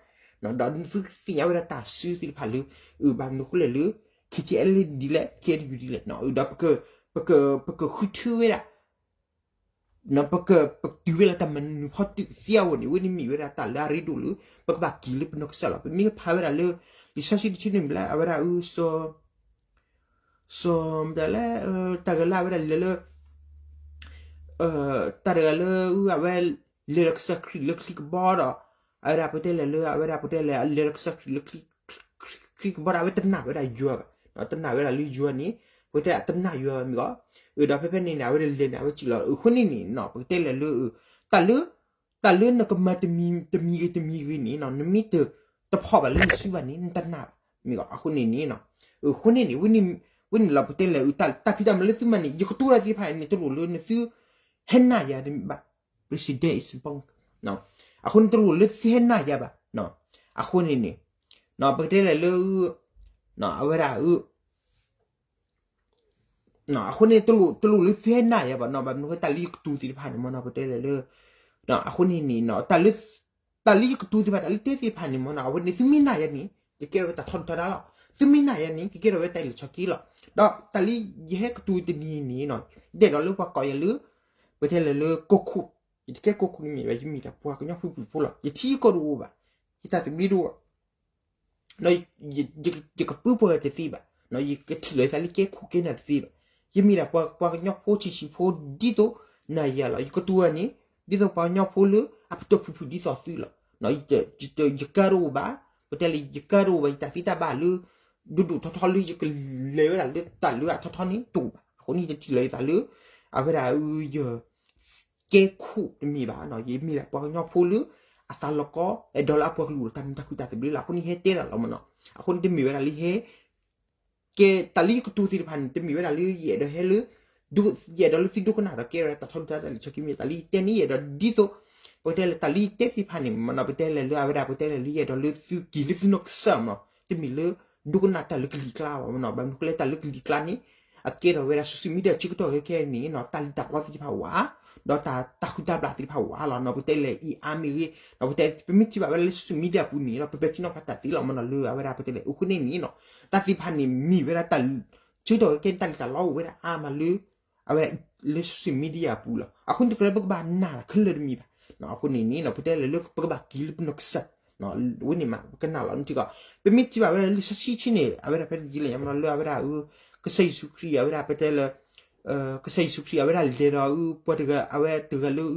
ဝံၤမး ဒီးသုသ့ၣ်ညါဝဲဒၣ်တၢ်စုသ့ၣ်တဖၣ်လၢ ဘၣ်မနုၤဃိလဲၣ်လၢ KTLA ဒ်လဲၣ် KNU ဒ်လဲၣ်, ဒီး ပကဃုထၢဝဲဒၣ် ပကပတုာ်ဝဲလၢတၢ်မၤနၢၤဖီတုာ်သ့အဂီၢ်န့ၣ် အဝဲန့ၣ်မ့ၢ်ဝဲဒၣ်တၢ်လၢအရ့ဒိၣ်လၢ ပကဘၣ်က့ၤလၢပနီၢ်ကစၢ်လီၤ. ပမ့ၢ်ဖးဝဲဒၣ်လၢ လံာ်စီဆှံတဆၢန့ၣ်မ့ၢ်လၢ အဝဲဒၣ်အု စီၤ စီၤ ဒ်လဲၣ် တၢ်ဂၤလၢအဝဲဒၣ်လဲၤလၢ တၢ်တဂၤလၢအဝဲ လဲၤဒီးကစၢ်ခရံာ်လၢချံကဘီဒီး အဝဲဒၣ်ပတဲလဲၣ်လၢ အဝဲဒၣ်ပတဲလဲၣ် လဲၤဒီးကစၢ်ခရံာ်လၢ ချံကဘီဒီး အဝဲတနာ်ဝဲဒၣ်ယွၤဘၣ်, တနာ်ဝဲဒၣ်လၢယွၤန့ၣ် ပတဲအတနာ်ယွၤဘၣ်မ့ၢ်ဂီၢ်, ဒီးဖဲဖဲန့ၣ်န့ၣ် အဝဲဒၣ်လဲၤန့ၣ် အဝဲစံးလီၤ အဃိန့ၣ်န့ၣ်နီၤ ပကတဲလဲၣ်လၢ တၢ်လၢ တၢ်လၢနကမၤတမံၤဂ့ၤတမံၤဂ့ၤန့ၣ်နီၤ နမ့ၢ်တတဖီၣ်ဘၣ်လၢနစုဘၣ်န့ၣ် နတနာ်ဘၣ်မ့ၢ်ဂီၢ်. အဃိန့ၣ်န့ၣ်နီၤ အဃိန့ၣ်န့ၣ် ဝဲန့ၣ်လီၤ ပတဲလဲၣ် တၢ်ဖံးတၢ်မၤလၢသုမၤန့ၣ် ယကတိၤတၢ်သ့ၣ်တဖၣ်န့ၣ် တလိၣ်လၢနသု ဟဲနာ်ယၤတမံၤဘၣ်. President is born အဃိန့ၣ်တလိၣ်လၢသုဟဲနာ်ယၤဘၣ်. အဃိန့ၣ်န့ၣ် ပကတဲလဲၣ်လၢ အဝဲဒၣ် အဃိန့ၣ် တလိၣ်လၢသုဟဲနာ်ယၤဘၣ်နီၤ ဘၣ်မနုၤဃိတၢ်လၢယကတိၤသ့ၣ်တဖၣ်န့ၣ်မ့ၢ်နီၤ ပတဲလဲၣ်လၢ အဃိန့ၣ်န့ၣ် တၢ်လၢယကတိၤသ့ၣ်တဖၣ် တၢ်လၢတဲသ့ၣ်တဖၣ်န့ၣ်မ့ၢ်နီၤ အဝဲန့ၣ်သုမ့ၢ်နာ်ယၤန့ၣ် ကကဲထီၣ်ဝဲတၢ်ထီဒုၣ်ထီဒါလီၤ. သုမ့ၢ်နာ်ယၤန့ၣ် ကကဲထီၣ်ဝဲတၢ်အ့ၣ်လိာ်ဆိးက့လီၤ. ဒီးတၢ်လၢယဟဲကတိၤတနံၤန့ၣ်နီၤ ယအဲၣ်ဒိးလၢပှၤကိးယၤလၢ ပတဲလဲၣ်လၢကိၣ်ခိၣ်, ယတကဲကိၣ်ခိၣ်န့ၣ်မ့ၢ်ဘၣ် ယမ့ၢ်ဒၣ်ပှၤကညီဖုၣ်ဖုၣ်ဖိလီၤ. ယထံယကီၢ်တအိၣ်ဘၣ်, ယတၢ်သဘျ့တအိၣ်ဘၣ် ဒီး ယကပၢပှၤတသ့ဘၣ်, ယကထံၣ်လီၤယသးလၢကဲခိၣ်ကဲနၢ်တသ့ဘၣ်. ယမ့ၢ်ဒၣ်ပှၤကညီဖိဆံးဆံးဖိ ဒ်သိးနၤယၤလီၤ. ယကတိၤန့ၣ် ဒ်သိးပှၤကညီဖိလၢအပတီၢ်ဖုၣ်ဖုၣ်ဒ်သိးသုလီၤ. ယကါတအိၣ်ဘၣ်, ပတဲလၢယကါတအိၣ်ဘၣ် ယတၢ်သ့တၢ်ဘၣ်လၢ ဒိၣ်ဒိၣ်ထီထီလၢယကလဲၤဝဲဒၣ်လၢတၢ်လၢအထီထီန့ၣ်တအိၣ်ဘၣ်. အဃိန့ၣ် ယတထံၣ်လီၤယသးလၢ အဝဲဒၣ်ယ ကဲခိၣ်တမ့ၢ်ဘၣ်, ယမ့ၢ်ဒၣ်ပှၤကညီဖိလၢ အသးလီၤကီ အဲၣ်ဒိးလၢအပှၤကလုာ်တၢ်မုာ်တၢ်ခုၣ်တၢ်သဘျ့လီၤ. အဃိန့ၣ် ယဟဲတဲဒၣ်လီၤမ့ၢ်နီၤ. အဃိန့ၣ် တမ့ၢ်ဝဲဒၣ်လၢယဟဲ ကဲတၢ်လၢယကတိၤသ့ၣ်တဖၣ်န့ၣ် တမ့ၢ်ဝဲဒၣ်လၢယအဲၣ်ဒိးဟဲလၢ ယအဲၣ်ဒိးလၢသုဒိကနၣ်ဒီးကဲဝဲဒၣ်တၢ်ထီဒုၣ်ထီဒါလၢဆီခံမ့ၢ် တၢ်လၢယတဲန့ၣ် ယအဲၣ်ဒိးဒ်သိး ပကတဲလၢတၢ်လၢယတဲသ့ၣ်တဖၣ်န့ၣ်မ့ၢ်နီၤ ပတဲလဲၣ်လၢအဝဲဒၣ် ပတဲလဲၣ်လၢယအဲၣ်ဒိးလၢသုက့ၤလၢသုနီၢ်ကစၢ်မ့ၢ်နီၤ တမ့ၢ်လၢဒိကနၣ်တၢ်လၢကလံၤကျါဘၣ်မ့ၢ်နီၤ. ဘၣ်မနုၤဃိလဲၣ် တၢ်လၢကလံၤကျါန့ၣ် အကဲထီၣ်ဝဲဒၣ် social media ဆၢကတီၢ်ခဲခဲန့ၣ်နီၤ တၢ်လံၣ်တၢ်လီသ့ၣ်တဖၣ်ဝး ဒီးတၢ် တၢ်ဟုၣ်တၢ်ဘျၣ်သ့ၣ်တဖၣ်ဝးလီၤနီၤ. ပတဲလဲၣ် အံၤအါမ့ၢ်ဂ့ၤ ဒီးပတဲ ပမ့ၢ်ထံၣ်ဘၣ်ဝဲဒၣ်လၢ social media အပူၤန့ၣ်ဒီး ပပဲာ်ထံနီၤဖးတၢ်သ့လီၤမ့ၢ်နီၤ လၢအဝဲဒၣ်ပတဲလဲၣ် အဃိန့ၣ်န့ၣ်နီၤ တၢ်သ့ၣ်တဖၣ်န့ၣ် မ့ၢ်ဝဲဒၣ်တၢ် ဆၢကတီၢ်ခဲခဲန့ၣ် တၢ်လံၣ်တၢ်လီအိၣ်ဝဲဒၣ်အါမးလၢ အဝဲဒၣ်လၢ social media အပူၤလီၤ. အဃိန့ၣ် တကြၢးလၢပကဘၣ်နာ်တၢ်ခဲလၢာ်တမံၤဘၣ်. အဃိန့ၣ်န့ၣ်နီၤ ပတဲလဲၣ်လၢပကဘၣ်က့ၤလၢပနီၢ်ကစၢ် ဝဲန့ၣ်မး ပကနၣ်လီၤနထံကီၢ် ပမ့ၢ်ထံၣ်ဘၣ်ဝဲဒၣ်လၢလံာ်စီဆှံဆ့န့ၣ် အဝဲဒၣ်ဖဲန့ၣ်ယလဲၣ်မ့ၢ်နီၤ လၢအဝဲဒၣ် ကစၢ်ယ့ၣ်ၡူးခရံာ် အဝဲဒၣ်ပတဲလၢ ကစၢ်ယ့ၣ်ၡူးခရံာ် အဝဲဒၣ်လဲၤဒီး ပှၤတဂၤ အဝဲတဂၤလၢ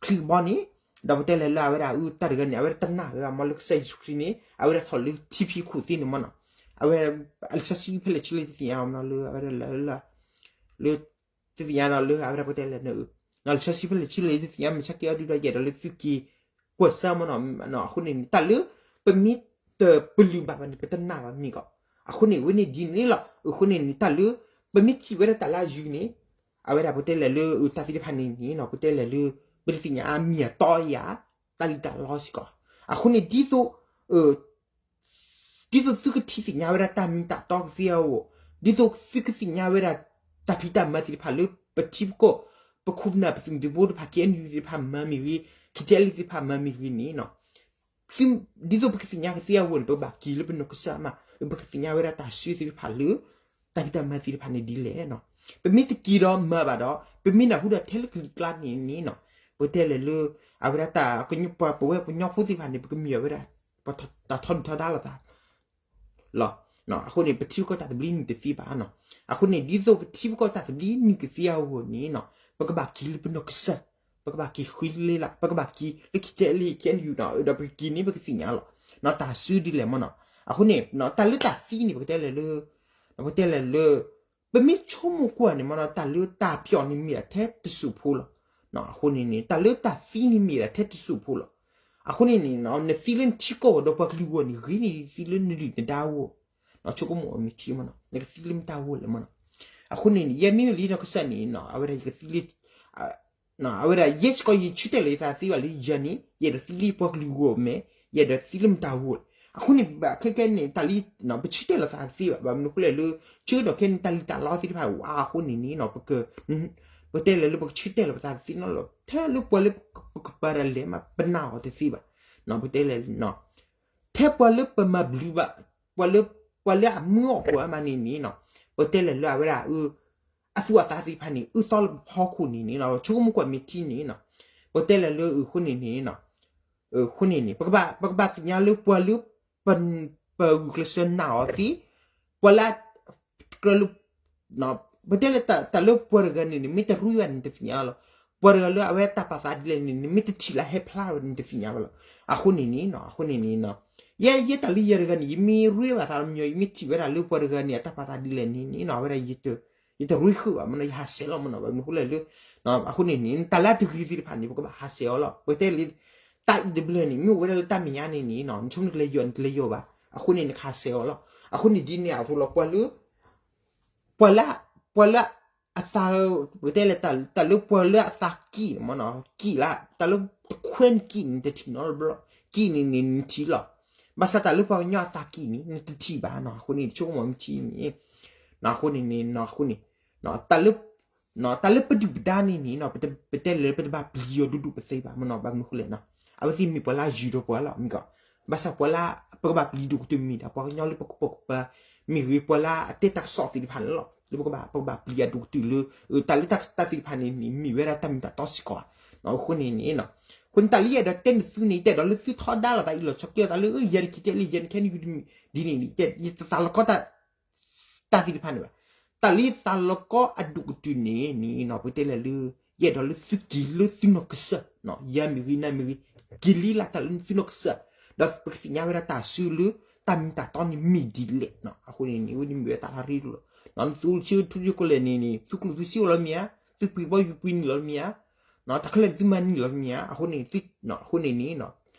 ချံကဘီန့ၣ် ဒီးပတဲလဲၣ်လၢအဝဲဒၣ် တၢ်တဂၤန့ၣ် အဝဲဒၣ်တနာ်ဝဲဘၣ်မ့ၢ်လၢကစၢ်ယ့ၣ်ၡူးခရံာ်န့ၣ် အဝဲဒၣ်ထီၣ်လၢထံဖံးခိၣ်သ့န့ၣ်မ့ၢ်နီၤ အဝဲ လံာ်စီဆှံဖဲလဲၣ်ဆံလၢတသ့ၣ်ညါမ့ၢ်နီၤ လၢအဝဲဒၣ်လၢ လၢ တသ့ၣ်ညါဒီးလၢအဝဲဒၣ်ပတဲလဲၣ်န့ၣ် လံာ်စီဆှံဖဲလဲၣ်ဆံလၢတသ့ၣ်ညါ မ့ၢ်ဆၢက့ၤအီၤဒုဒီးယအဲၣ်ဒိးလၢသုက့ၤ ကွၢ်စၢ်မ့ၢ်နီၤ အဃိန့ၣ်န့ၣ် တၢ်လၢ ပမ့ၢ်တပလုၢ်ဘၣ်ဘၣ်န့ၣ် ပတနာ်ဘၣ်မ့ၢ်ကီး အဃိန့ၣ် ဝဲန့ၣ်ဒ်န့ၣ်လီၤ. အဃိန့ၣ်န့ၣ် တၢ်လၢ ပမ့ၢ်ထံၣ်ဝဲဒၣ်တၢ်လၢအယုၤန့ၣ် အဝဲဒၣ်ပတဲလဲၣ်လၢ တၢ်သ့ၣ်တဖၣ်န့ၣ်န့ၣ်နီၤ ပတဲလဲၣ်လၢ ပတသ့ၣ်ညါအမံၤအတီအယၤ တၢ်လံၣ်တၢ်လီစ့ၢ်ကီး အဃိန့ၣ် ဒ်သိး ဒ်သိးသုကထံၣ်သ့ၣ်ညါဝဲဒၣ်တၢ်မ့ၢ်တၢ်တီကသ့အဂီၢ်, ဒ်သိးသုကသ့ၣ်ညါဝဲဒၣ် တၢ်ဖံးတၢ်မၤသ့ၣ်တဖၣ်လၢပထံပကီၢ်, ပခိၣ်ပနၢ်ပသုးမုၢ်သံၣ်ဘိတဖၣ် KNU သ့ၣ်တဖၣ်မၤမ့ၢ်ဂ့ၤ, KTLA သ့ၣ်တဖၣ်မၤမ့ၢ်ဂ့ၤန့ၣ်နီၤ, ဒ်သိးပကသ့ၣ်ညါကသ့အဂီၢ်န့ၣ် ပဘၣ်က့ၤလၢပနီၢ်ကစၢ်မး, ပကသ့ၣ်ညါဝဲဒၣ်တၢ်စုသ့ၣ်တဖၣ်လၢ တၢ်ဖံးတၢ်မၤသ့ၣ်တဖၣ်န့ၣ်ဒ်လဲၣ်နီၤ. ပမ့ၢ်တက့ၤဒီးမၤဘၣ်ဒီး ပမ့ၢ်နၢ်ဟူဒီးထဲလၢကလံၤကျါန့ၣ်န့ၣ်နီၤ, ပကတဲလဲၣ်လၢ အဝဲဒၣ်တၢ် ပဝဲကညီဖိသ့ၣ်တဖၣ်န့ၣ် ပကမ့ၢ်အဝဲဒၣ် ပှၤတၢ်ထီဒုၣ်ထီဒါလိာ်သး လီၤ. အဃိန့ၣ် ပထံပကီၢ်တၢ်သဘျ့နုာ်တသ့ဘၣ်နီၤ. အဃိန့ၣ် ဒ်သိးပထံပကီၢ်တၢ်သဘျ့နုာ်ကသ့အဂီၢ်န့ၣ်နီၤ, ပကဘၣ်က့ၤလၢပနီၢ်ကစၢ်, ပကဘၣ်က့ၤဃ့လ့လၢ်, ပကဘၣ်က့ၤလၢခံကဲလံ ခဲနယူၤနီၤ, ဒီးပကက့ၤန့ၣ် ပကသ့ၣ်ညါလီၤ. တၢ်စုဒ်လဲၣ်မ့ၢ်နီၤ. အဃိန့ၣ် တၢ်လၢတၢ်သံန့ၣ် ပကတဲလဲၣ်လၢ ပကတဲလဲၣ်လၢ ပမ့ၢ်ဆိကမိၣ်ကွၢ်န့ၣ်မ့ၢ်နီၤ, တၢ်လၢတၢ်ပျီန့ၣ်မ့ၢ်ဒၣ်ထဲတစိၢ်ဖိလီၤ. အဃိန့ၣ်န့ၣ် တၢ်လၢတၢ်သံန့ၣ်မ့ၢ်ဒၣ်ထဲတစိၢ်ဖိလီၤ. အဃိန့ၣ်န့ၣ် နသံလၢနထံကီၢ်ဂီၢ်ဒီးပှၤကလုာ်ဂီၢ်န့ၣ် ဂ့ၤန့ၢ်ဒ်သံလၢနဒုၣ်နဒါအဂီၢ်, ဆိကမိၣ်အီၤမ့ၢ်ထံမ့ၢ်နီၤ, နကသံလၢမတၤအဂီၢ်လဲၣ်မ့ၢ်နီၤ. အဃိန့ၣ်န့ၣ် ယဲမ့ၢ်လံနီၢ်ကစၢ်န့ၣ်နီၤ, အဝဲဒၣ်ယကသံလၢ အဝဲဒၣ် ယဲစ့ၢ်ကီး ယဆၢတဲာ်လီၤယသးသ့ဘၣ်လၢယၤန့ၣ် ယအဲၣ်ဒိးသံလၢပှၤကလုာ်ဂီၢ်မဲာ်, ယအဲၣ်ဒိးသံလၢမတၤဂီၢ်. အဃိန့ၣ် ဘၣ်ခဲကဲန့ၣ် တၢ်လၢ ပဆၢတဲာ်လီၤသးတသ့ဘၣ်. ဘၣ်မနုၤအဃိလဲၣ်လၢ ဆၢကတီၢ်ခဲအံၤန့ၣ် တၢ်လံၣ်တၢ်လီသ့ၣ်တဖၣ်အိၣ်အါအဃိန့ၣ်န့ၣ် ပကတဲလဲၣ်လၢပကဆၢတဲာ်လီၤပသးတသ့နီတဘျီ, ထဲလၢပှၤလၢပကပၤတၢ်လဲၤမး ပနာ်အီၤတသ့ဘၣ်. ပတဲလဲၣ် ထဲပှၤလၢပမၤဘျုးဘၣ်, ပှၤလၢ ပှၤလၢအမၢအီၣ်ပှၤမးန့ၣ်န့ၣ် ပတဲလဲၣ်လၢအဝဲဒၣ် အသူၣ်အသးသ့ၣ်တဖၣ်န့ၣ် အၢသီလၢပဖီခိၣ်န့ၣ်န့ၣ် ဆိကမိၣ်ကွၢ်မ့ၢ်ထံန့ၣ် ပတဲလဲၣ်လၢအဃိန့ၣ်န့ၣ် အဃိန့ၣ်န့ၣ် ပကဘၣ်သ့ၣ်ညါလၢပှၤလၢ ပဂုာ်ကျဲးစၢးနာ်အီၤသ့, ပှၤလၢ ကြၢးလၢ ပတဲလၢတၢ်လၢပှၤတဂၤန့ၣ်န့ၣ် မ့ၢ်တရ့ဘၣ်န့ၣ် တသ့ၣ်ညါလီၤ. ပှၤတဂၤလၢအဝဲတၢ်ပာ်သးဒ်လဲၣ်န့ၣ် နမ့ၢ်တထံၣ်လၢဟဲဖျါဝဲန့ၣ် တသ့ၣ်ညါဘၣ်လီၤ. အဃိန့ၣ်န့ၣ် အဃိန့ၣ်န့ၣ် ယဲ ယဲတၢ်လၢယၤတဂၤန့ၣ် ယမ့ၢ်ရ့ဘၣ်သးလီၤမညီ ယမ့ၢ်ထံၣ်ဝဲဒၣ်လၢပှၤတဂၤန့ၣ် အတၢ်ပာ်သးဒ်လဲၣ်န့ၣ်န့ၣ် အဝဲဒၣ် ယတရ့ဃုာ်ဘၣ်မ့ၢ်နီၤ, ယဟးဆှဲးလီၤမ့ၢ်နီၤ. ဘၣ်မနုၤအဃိလဲၣ်လၢ အဃိန့ၣ်န့ၣ် တၢ်လၢအတဂ့ၤသ့ၣ်တဖၣ်န့ၣ် ပကဘၣ်ဟးဆှဲးအီၤလီၤ. ပတဲလၢ တၢ်အံၤတဘျီန့ၣ် မ့ၢ်အိၣ်ဝဲဒၣ်လၢတၢ်မဲာ်ညါန့ၣ်န့ၣ် နဆိကမိၣ်နကလဲၤယီၤ နတလဲၤယီၤဘၣ်. အဃိန့ၣ် နကဟးဆှဲးအီၤလီၤ. အဃိန့ၣ်ဒ်န့ၣ်အသိးလီၤ ပှၤလၢ ပှၤလၢ ပှၤလၢအသး ပတဲလဲၣ် တၢ်လၢပှၤလၢအသးကံၣ်န့ၣ်မ့ၢ်နီၤ, ကံၣ်လၢ တၢ်လၢတခွဲနကံၣ်န့ၣ် နတထံၣ်နီတဘျီ, ကံၣ်န့ၣ်န့ၣ် နထံၣ်လီၤ. ဘၣ်ဆၣ်တၢ်လၢပှၤကညီအသးကံၣ်န့ၣ် နတထံၣ်ဘၣ်နီၤ. အဃိန့ၣ် ဆိကမိၣ်မ့ၢ်ထံန့ၣ် အဃိန့ၣ်န့ၣ် အဃိန့ၣ် တၢ်လၢ တၢ်လၢပဒုၣ်ပဒါန့ၣ်န့ၣ် ပတဲလဲၣ် ပတဘၣ်ပျံၤအီၤဒူဒူပသ့ဘၣ်မ့ၢ်နီၤ. ဘၣ်မနုၤအဃိလဲၣ်နီၤ, အဝဲသ့ၣ်မ့ၢ်ပှၤလၢအယုၢ်ဒီးပှၤလီၤ မ့ၢ်ကီး. ဘၣ်ဆၣ်ပှၤလၢ ပကဘၣ်ပျံၤဒိၣ်ကတၢၢ်မ့ၢ်ဒၣ် ပှၤကညီလၢပကပိာ်ကပၤ မ့ၢ်ဂ့ၤ ပှၤလၢအတဲတၢ်ကစီၣ်သ့ၣ်တဖၣ်န့ၣ်လီၤ. လၢပကဘၣ် ပကဘၣ်ပျံၤအဒိၣ်ကတၢၢ်လၢ တၢ်လၢတၢ်သ့ၣ်တဖၣ်န့ၣ်န့ၣ် မ့ၢ်ဝဲဒၣ်တၢ်မ့ၢ်တၢ်တီစ့ၢ်ကီး. အဃိန့ၣ်န့ၣ် အဃိန့ၣ် တၢ်လၢယအဲၣ်ဒိးတဲနသုန့ၣ် ယတအဲၣ်ဒိးလၢသုထီဒါလိာ်သးအံၤလီၤ. ဆီၣ်က့လိာ်သးလၢ ယၤတက့ၤတဲလံ ယၤနခဲနယူၤဒ်န့ၣ် ယတသးလီကီတၢ် တၢ်သ့ၣ်တဖၣ်န့ၣ်ဘၣ်. တၢ်လၢယသးလီကီအဒိၣ်ကတၢၢ်န့ၣ်န့ၣ် ပတဲလဲၣ်လၢ ယအဲၣ်ဒိးလၢသုက့ၤလၢသုနီၢ်ကစၢ်, ယၤမ့ၢ်ဂ့ၤ နၤမ့ၢ်ဂ့ၤ က့ၤလံလၢတၢ်လၢသုနီၢ်ကစၢ်, ဒီးပကသ့ၣ်ညါဝဲဒၣ်တၢ်စုလၢ တၢ်မ့ၢ်တၢ်တီန့ၣ်မ့ၢ်ဒ်လဲၣ်. အဃိန့ၣ်န့ၣ် ဝဲန့ၣ်မ့ၢ်ဝဲတၢ်လၢရ့ဒိၣ်လီၤ. နသုဆၢထူယကိးလဲၣ်န့ၣ်န့ၣ် သုကျိၣ်သုစ့အိၣ်လီၤမ့ၢ်ဧါ, သုပှ့ၤဘီယူၤပှ့ၤနံၤလီၤမ့ၢ်ဧါ, တၢ်ခဲလၢာ်န့ၣ်သုမၤနံၤလီၤမ့ၢ်ဧါ. အဃိန့ၣ် အဃိန့ၣ်န့ၣ်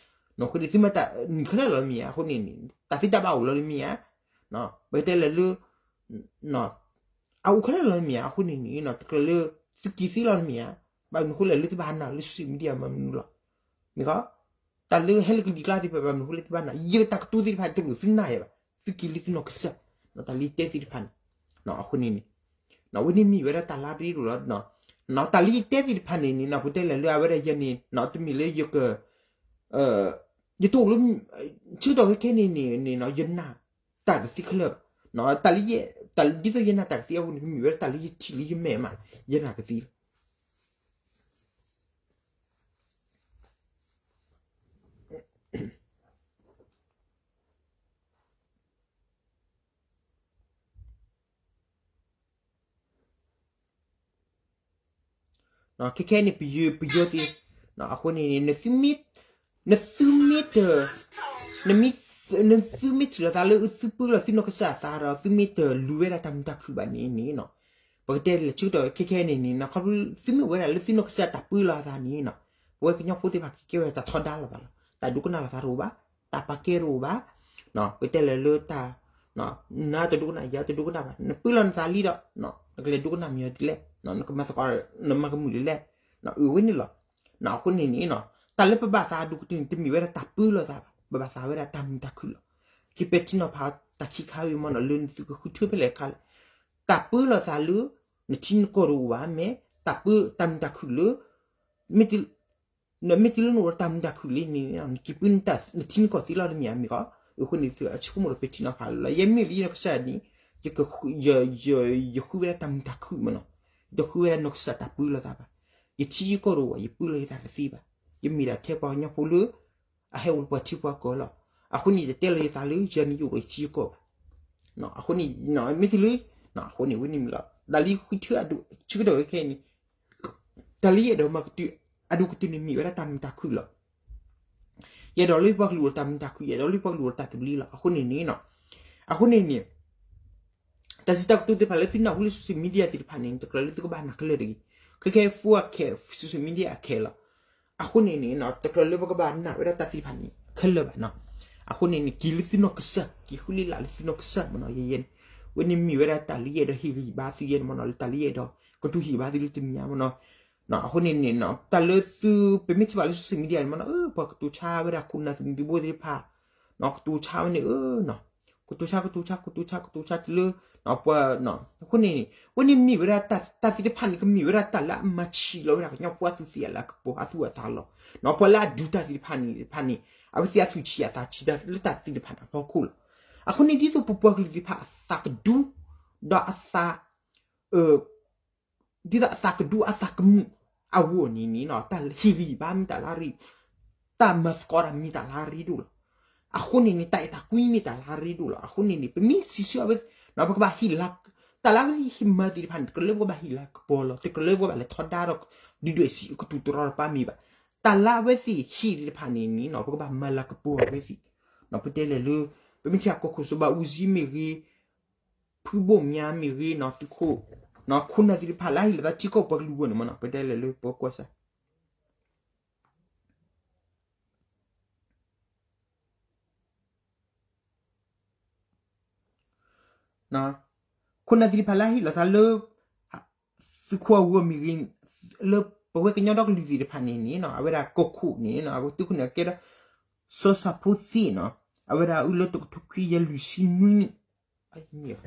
အဃိန့ၣ်သုမၤတၢ်နံၤခဲလၢာ်လီၤမ့ၢ်ဧါ. အဃိန့ၣ်န့ၣ် တၢ်သ့တၢ်ဘၣ်အိၣ်လီၤမ့ၢ်ဧါ. ပကတဲလဲၣ်လၢ အအိၣ်ခဲလၢာ်လီၤမ့ၢ်ဧါ. အဃိန့ၣ်န့ၣ် တကြၢးလၢ သုက့ၤသ့လီၤမ့ၢ်ဧါ. ဘၣ်မနုၤအဃိလဲၣ်လၢသုဘၣ်ဟးနၢ်လၢ social media မနုၤလီၤ. မ့ၢ်ကီး တၢ်လၢဟဲလၢကလံၤကျါသ့ၣ်တဖၣ် ဘၣ်မနုၤအဃိလၢသုဘၣ်နၢ် ယဲတၢ်ကတိၤသ့ၣ်တဖၣ်တလိၣ်သုနၢ်ယၤဘၣ်. သုက့ၤလၢသုနီၢ်ကစၢ် တၢ်လၢယတဲသ့ၣ်တဖၣ်န့ၣ် အဃိန့ၣ်န့ၣ် ဝဲန့ၣ်မ့ၢ်ဝဲဒၣ်တၢ်လၢရ့ဒိၣ်လီၤ. တၢ်လၢယတဲသ့ၣ်တဖၣ်န့ၣ်န့ၣ် ပတဲလဲၣ်လၢအဝဲဒၣ်ယၤန့ၣ် တမ့ၢ်လၢယက ယတအိၣ်လၢ ဆၢကတီၢ်ခဲခဲန့ၣ်န့ၣ် ယနာ်တၢ်ကသံခဲလၢာ်ဘၣ်. တၢ်လၢယ တၢ်ဒ်သိးယနာ်တၢ်ကသံအဃိန့ၣ် မ့ၢ်ဝဲဒၣ်တၢ်လၢယထံၣ်လၢယမဲာ်မး ယနာ်ကသံလီၤ. ခဲခဲန့ၣ် ပယီၤ ပယီၤသ့ၣ် အဃိန့ၣ်န့ၣ် နသုမ့ၢ် နသုမ့ၢ်တ နမ့ၢ် နသုမ့ၢ်ထံၣ်လိာ်သးလၢသုပၢလီၤသုနီၢ်ကစၢ်အသးဒီး သုမ့ၢ်တလူၤဝဲဒၣ်တၢ်မုာ်တၢ်ခုၣ်ဘၣ်န့ၣ်န့ၣ် ပကတဲလဲၣ်ဆၢကတီၢ်ခဲခဲန့ၣ်န့ၣ် ခီဖျိသုမ့ၢ်ဝဲဒၣ်လၢသုနီၢ်ကစၢ်တၢ်ပၢလီၤအသးန့ၣ် ပဝဲကညီဖိသ့ၣ်တဖၣ်ကကဲဝဲတၢ်ထီဒါလိာ်သးလီၤ. တၢ်ဒိကနၣ်လိာ်သးတအိၣ်ဘၣ်, တၢ်ပာ်ကဲတအိၣ်ဘၣ်, ပတဲလဲၣ်လၢတၢ် နတဒိကနၣ် ယတဒိကနၣ်ဘၣ်, နပၢလီၤနသးလံဒီး နကလဲၤဒိကနၣ်မ့ၢ်အီၤဒ်လဲၣ်, နကမၤသကိး နမၤကမုာ်ဒ်လဲၣ်, အဝဲန့ၣ်လီၤ. အဃိန့ၣ်န့ၣ် တၢ်လၢပဘၣ်သးအဒိၣ်ကတၢၢ်န့ၣ် တမ့ၢ်ဝဲဒၣ်တၢ်ပၢလီၤသးဘၣ်, ပဘၣ်သးဝဲဒၣ်တၢ်မုာ်တၢ်ခုၣ်လီၤ. က့ၤပဲာ်ထံနီၤဖးတၢ်ခံခါဝံၤမ့ၢ်နီၤ လၢနသုကဃုထၢဖဲလဲၣ်ခါလဲၣ်, တၢ်ပၢလီၤသးလၢ နထံနကီၢ်တအိၣ်ဘၣ်, မ့ၢ်တၢ်ပၢတၢ်မုာ်တၢ်ခုၣ်လၢ မ့ၢ်တုၤလၢနအိၣ်ဒီးတၢ်မုာ်တၢ်ခုၣ်လံန့ၣ် နက့ၤပၢနထံနကီၢ်သ့လီၤတမ့ၢ်ဧါ. မ့ၢ်ကီး အဃိန့ၣ် အဆိကမိၣ်ဒီးပထံၣ်နီၤဖးလၢလီၤ. ယဲမ့ၢ်လၢယနီၢ်ကစၢ်န့ၣ် ယဃုဝဲဒၣ်တၢ်မုာ်တၢ်ခုၣ်မးနီၤ, ယတဃုဝဲဒၣ်နီၢ်ကစၢ်တၢ်ပၢလီၤသးဘၣ်. ယထံယကီၢ်တအိၣ်ဘၣ်, ယပၢလီၤယသးတသ့ဘၣ်. ယမ့ၢ်ဒၣ်ထဲပှၤကညီဖိလၢ အဟဲအိၣ်လၢပှၤထံပှၤကီၢ်လီၤ. အဃိန့ၣ် ယတဲလီၤယသးလၢ ယၤန့ၣ်ယအိၣ်ဒီးယထံယကီၢ်ဘၣ်. အဃိန့ၣ် မ့ၢ်တုၤလၢ အဃိန့ၣ်ဝဲန့ၣ်မ့ၢ်လီၤ. တၢ်လၢယဃုထၢအဒိၣ်ဆၢကတီၢ်ခဲအံၤန့ၣ် တၢ်လၢယအဲၣ်ဒိးမၤကတုၤ အဒိၣ်ကတၢၢ်န့ၣ်မ့ၢ်ဝဲဒၣ်တၢ်မုာ်တၢ်ခုၣ်လီၤ. ယအဲၣ်ဒိးလၢပှၤကလုာ်အိၣ်ဒီးတၢ်မုာ်တၢ်ခုၣ်, ယအဲၣ်ဒိးလၢပှၤကလုာ်အိၣ်ဒီးတၢ်သဘျ့လီၤ. အဃိန့ၣ်န့ၣ် အဃိန့ၣ်န့ၣ် တၢ်စံးတၢ်ကတိၤသ့ၣ်တဖၣ်လၢသုနၢ်ဟူလၢ social media သ့ၣ်တဖၣ်န့ၣ် တကြၢးလၢသုကဘၣ်နာ်ခဲလၢာ်တဂ့ၤ. ခဲခဲ Facebook အခဲ social media အခဲလီၤ. အဃိန့ၣ်န့ၣ် တကြၢးလၢပကဘၣ်နာ်ဝဲဒၣ်တၢ်သ့ၣ်တဖၣ်န့ၣ် ခဲလၢာ်ဘၣ်နီၤ. အဃိန့ၣ်န့ၣ် က့ၤလၢသုနီၢ်ကစၢ်, က့ၤဃုလ့လးလၢသုနီၢ်ကစၢ်မးနီၤ. ယဲယဲန့ၣ် ဝဲန့ၣ်မ့ၢ်ဝဲဒၣ်တၢ်လၢယအဲၣ်ဒိးဟ့ၣ်ဂံၢ်ဘါသုယဲန့ၣ်မးနီၤ, လၢတၢ်လၢယအဲၣ်ဒိးကတိၤဟ့ၣ်ဘါသုလၢတမံၤမးနီၤ. အဃိန့ၣ်န့ၣ် တၢ်လၢသု ပမ့ၢ်ထံၣ်ဘၣ်လၢ social media န့ၣ်မးနီၤ, ပှၤကတိၤဆါဝဲဒၣ်ခိၣ်နၢ်သုးမုၢ်သံၣ်ဘိသ့ၣ်တဖၣ်, ကတိၤဆါဝဲန့ၣ် ကတိၤဆါ ကတိၤဆါ ကတိၤဆါ ကတိၤဆါတုၤလၢ ပှၤ အဃိန့ၣ်န့ၣ် ဝဲန့ၣ်မ့ၢ်ဝဲဒၣ်တၢ်သ့ၣ်တဖၣ်န့ၣ် ကမ့ၢ်ဝဲဒၣ်တၢ်လၢအမၤဆံးလီၤဝဲဒၣ်ကညီဖိအသူၣ်သ့ၣ်အလၤကပီၤ အသူၣ်အသးလီၤ. ပှၤလၢအဒုးတၢ်သ့ၣ်တဖၣ်န့ၣ်တဖၣ်န့ၣ် အဝဲသ့ၣ်အသူၣ်ဆံးအသးဆံးတၢ်လၢတၢ်သ့ၣ်တဖၣ်န့ၣ်အဖီခိၣ်လီၤ. အဃိန့ၣ်ဒ်သိးပပှၤကလုာ်သ့ၣ်တဖၣ်အသးကဒူ ဒီးအသး ဒ်သိးအသးကဒူအသးကမုာ်အဂီၢ်န့ၣ်န့ၣ် တၢ်ဟ့ၣ်ဂံၢ်ဘါမ့ၢ်တၢ်လၢအရ့, တၢ်မၤသကိးတၢ်မ့ၢ်တၢ်လၢအရ့ဒိၣ်လီၤ. အဃိန့ၣ်န့ၣ် တၢ်အဲၣ်တၢ်ကွံမ့ၢ်တၢ်လၢအရ့ဒိၣ်လီၤ. အဃိန့ၣ်န့ၣ် ပမ့ၢ်စံးဆၢအဝဲ ပကဘၣ်ဟ့ၣ်လၤ, တၢ်လၢအဝဲသ့ၣ်ဟ့ၣ်မၤသ့ၣ်တဖၣ်န့ၣ် တကြၢးလၢပကဘၣ်ဟ့ၣ်လၤကပီၤလီၤ. တကြၢးလၢပကဘၣ်လဲၤထီဒါဒီး ဒုၣ်ဒွဲၣ်စံးကတိၤတရီတပါမ့ၢ်ဘၣ်. တၢ်လၢအဝဲသ့ၣ်ဟ့ၣ်သ့ၣ်တဖၣ်န့ၣ်န့ၣ် ပကဘၣ်မၤလၤကပီၤအဝဲသ့ၣ်. ပတဲလဲၣ်လၢ ပမ့ၢ်ထံၣ်ကီၢ်ခိၣ်စီၤဘးအူကၠံမ့ၢ်ဂ့ၤ, ဖုဘိၣ်မၠါမ့ၢ်ဂ့ၤ, သုးခိၣ်, ခိၣ်နၢ်သ့ၣ်တဖၣ်လၢအဟ့ၣ်လီၤသးထံကီၢ်ပှၤကလုာ်အဂီၢ်န့ၣ်မးနီၤ, ပတဲလဲၣ်လၢပကွၢ်စၢ် ခိၣ်နၢ်သ့ၣ်တဖၣ်လၢအဟ့ၣ်လီၤသးလၢ သုးခိၣ်အဂီၢ်မ့ၢ်ဂ့ၤ, လၢပဝဲကညီဒီကလုာ်သ့ၣ်တဖၣ်န့ၣ်န့ၣ် အဝဲဒၣ်ကီၢ်ခိၣ်န့ၣ် အဝဲသုးခိၣ်န့ၣ်ကဲဒီး စီၤစၢ်ဖိသ့ၣ်နီၤ, အဝဲဒၣ်အုၣ်လၢတကထိခွံကယၤလွံၢ်ဆံနွံနံၣ် အဃိန့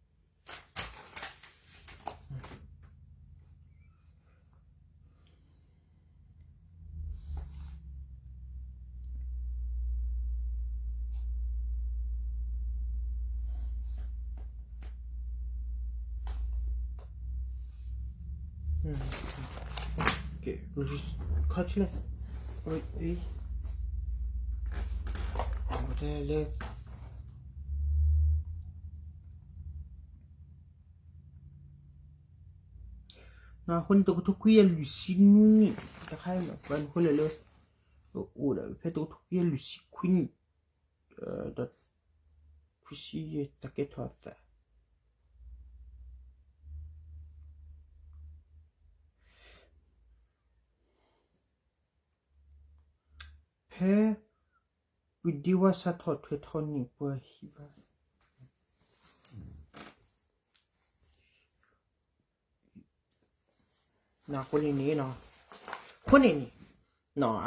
ၣ်န့ၣ် အဝဲဒၣ် တၢ်ဘၣ်ဒိကဲထီၣ် အဃိန့ၣ် တကထိခွံကယၤလွံၢ်ဆံနွံနံၣ် တခါအံၤ ပှၤနုာ်ဃိလဲၣ်လၢ အိၣ်ဒၣ်ဖဲတကထိခွံကယၤလွံၢ်ဆံခွံနံၣ် ဒီး ခွံဆံယဲၢ် တၢ်ကဲထီၣ်အသး ဖဲ ပဒ့ဝါစးထီၣ်ထွဲထီၣ်န့ၣ် ပှၤဟံးဘၣ် အဃိန့ၣ်န့ၣ်, အဃိန့ၣ်န့ၣ်,